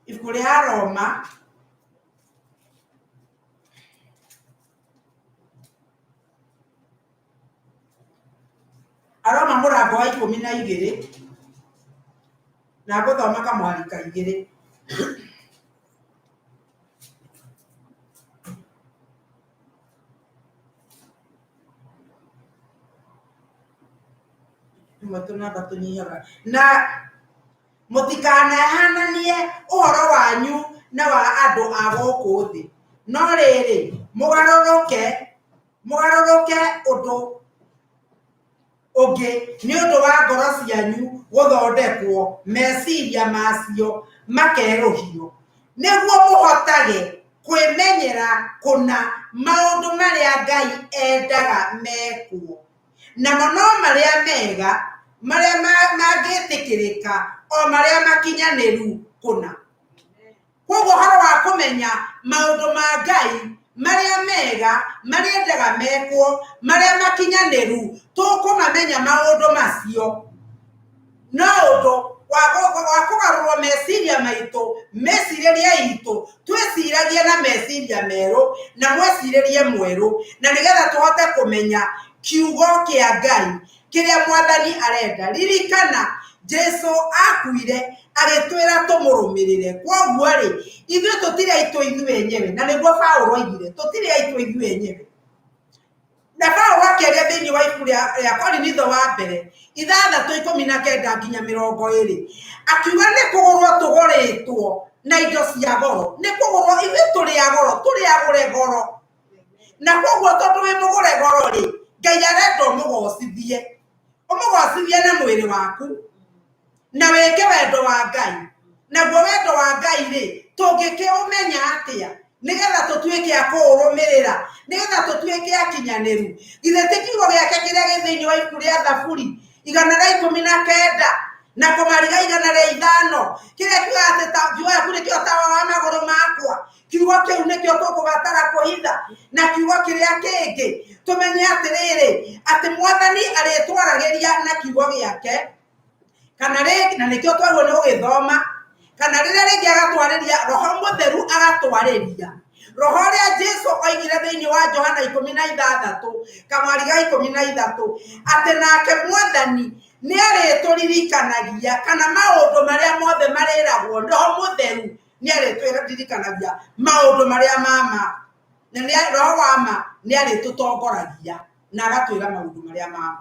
ibuku rĩa Roma Aroma mũrango wa 12 na ngũthoma kamũhari ka 2. Rĩmwe tũnamba tũnyihaga na mũtikanahananie ũhoro wanyu na wa andũ a gũkũ thĩ, no rĩrĩ mũgarũrũke mũgarũrũke ũndũ ũngĩ nĩ ũndũ wa ngoro cianyu gũthondekwo meciria macio makerũhio, nĩguo mũhotage kwĩmenyera kũna maũndũ marĩa Ngai endaga mekwo, namo no marĩa mega, marĩa mangĩtĩkĩrĩka, o marĩa makinyanĩru kũna. Koguo ũhoro wa kũmenya maũndũ ma Ngai marĩa mega, marĩa endaga mekwo, marĩa makinyanĩru, tũkũmamenya maũndũ macio no ũndũ wa kũgarũrwo meciria maitũ, mĩcirĩrie itũ, twĩciragie na meciria merũ, na mwĩcirĩrie mwerũ, na nĩgetha tũhote kũmenya kiugo kĩa Ngai kĩrĩa Mwathani arenda. Ririkana, Jesu akuire agĩtwĩra tũmũrũmĩrĩre. Kwoguo rĩ, ithuĩ tũtirĩ aitũ ithuĩ enyewe, na nĩguo Paulo oigire, tũtirĩ aitũ ithuĩ enyewe. Na Paulo akĩaria thĩinĩ wa ibuku rĩa Korinitho wa mbere 6:19 nginya 20, akiuga nĩ kũgũrwo tũgũrĩtwo na indo cia goro, nĩ kũgũrwo ithuĩ tũrĩ a goro, tũrĩ agũre goro. Na koguo tondũ wĩ mũgũre goro rĩ, Ngai arenda ũmũgocithie, ũmũgocithie na mwĩrĩ waku, na wĩke wendo wa Ngai. Naguo wendo wa Ngai rĩ, tũngĩkĩũmenya atĩa nĩgetha tũtuĩke a kũũrũmĩrĩra, nĩgetha tũtuĩke akinyanĩru? Githĩ ti kiugo gĩake kĩrĩa gĩ thĩinĩ wa ibuku rĩa Thaburi 119 na kũmariga Kĩrĩa kiugaga atĩ ta kiugo gĩaku nĩkĩo tawa wa magũrũ makwa. Kiugo kĩu nĩkĩo tũkũbatara kũhitha. Na kiugo kĩrĩa kĩngĩ tũmenye atĩrĩrĩ, atĩ mwathani arĩtwaragĩria na kiugo gĩake, kana rĩngĩ, na nĩkĩo twagĩrĩirwo nĩ gũgĩthoma, kana rĩrĩa rĩngĩ agatwarĩria, roho mũtheru agatwarĩria. Roho ũrĩa Jesu oigire thĩinĩ wa Johana 16, kamwari ga 13, atĩ nake mwathani nĩ arĩtũririkanagia kana maũndũ marĩa mothe marĩragwo, roho mũtheru nĩ arĩtũririkanagia maũndũ marĩa ma ma. Na nĩ roho wa ma nĩ arĩtũtongoragia na agatwĩra maũndũ marĩa ma ma.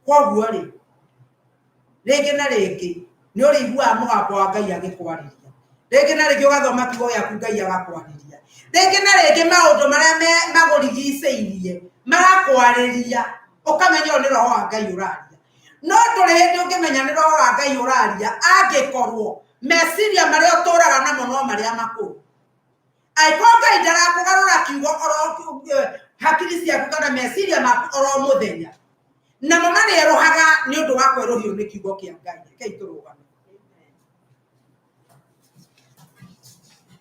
Koguo rĩ, rĩngĩ na rĩngĩ nĩ ũrĩiguaga mũgambo wa Ngai agĩkwarĩria. Rĩngĩ na rĩngĩ ũgathoma kiugo gĩaku Ngai agakwarĩria. Rĩngĩ na rĩngĩ maũndũ marĩa magũrigicĩirie magakwarĩria, ũkamenya ũyũ nĩ roho wa Ngai ũraria. No ndũrĩ hĩndĩ ũngĩmenya nĩ roho wa Ngai ũraria angĩkorwo meciria marĩa ũtũraga namo no marĩa makũrũ. Angĩkorwo Ngai ndarakũgarũra kiugo oro hakiri ciaku kana meciria maku oro mũthenya, namo marĩerũhaga nĩ ũndũ wa kwerũhio nĩ kiugo kĩa Ngai. Rekei tũrũgame.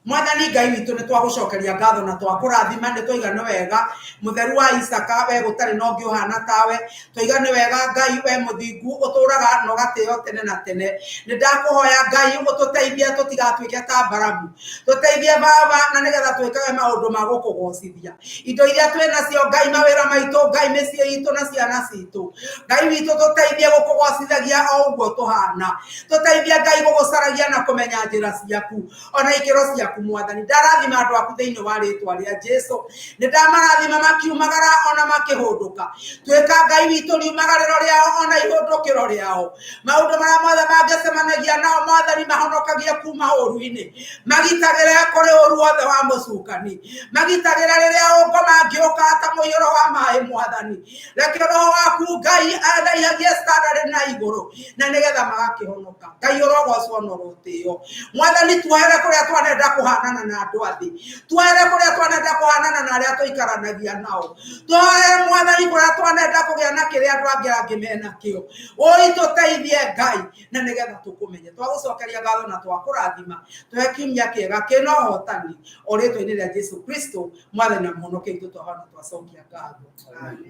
Mwathani Ngai witũ, nĩ twagũcokeria ngatho na twakũrathima, nĩ twaiga nĩ wega mũtheru wa Isaka, we gũtarĩ na ũngĩ ũhana tawe. Twaiga nĩ wega Ngai, we mũthingu ũtũraga na ũgatĩo tene na tene. Nĩ ndakũhoya Ngai ũtũteithie tũtigatuĩke ta Balamu, tũteithie Baba, na nĩgetha twĩkage maũndũ ma gũkũgocithia. Indo iria twĩ nacio Ngai, mawĩra maitũ Ngai, mĩciĩ itũ na ciana citũ Ngai witũ, tũteithie gũkũgocithagia o ũguo tũhana. Tũteithie Ngai gũgũcaragia na kũmenya njĩra ciaku ona ikĩro ciaku mwathani. Ndarathima andũ aku thĩinĩ wa rĩtwa rĩa Jesu. Nĩ ndamarathima makiumagara ona makĩhũndũka. Tuĩka Ngai witũ riumagarĩro rĩao ona ihũndũkĩro rĩao. Maũndũ marĩa mothe mangĩcemanagia nao mwathani, mahonokagie kuma ũru-inĩ, magitagĩre kũrĩ ũru wothe wa mũcukani, magitagĩre rĩrĩa ũngoma angĩũka ta mũiyũro wa maĩ mwathani. Reke roho waku Ngai araihagie standard na igũrũ, na nĩgetha magakĩhonoka. Ngai ũrogocwo na ũrotĩo. Mwathani, tuohere kũrĩa twanenda kũhanana na andũ a thĩ, tuohere kũrĩa twanenda kũhanana na arĩa tũikaranagia nao, tuohere mwathani kũrĩa twanenda kũgĩa na kĩrĩa andũ angĩ angĩ menakĩo. Ũi tũteithie Ngai, na nĩgetha tũkũmenye. Twagũcokeria ngatho na twakũrathima. Tũhe kiumia kĩega kĩna ũhotani, o rĩtwa-inĩ rĩa Jesu Kristo mwathani na mũhonokia witũ, twahona twacokia ngatho.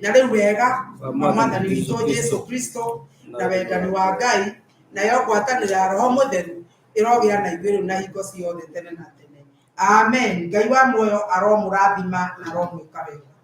Na rĩu wega wa mwathani witũ Jesu Kristo na wendani wa Ngai nayo ngwatanĩro ya roho mũtheru ĩrogĩa na ithuĩ rĩu na hingo ciothe tene na tene. Amen. Ngai wa muoyo aromũrathima na aromwĩka wega.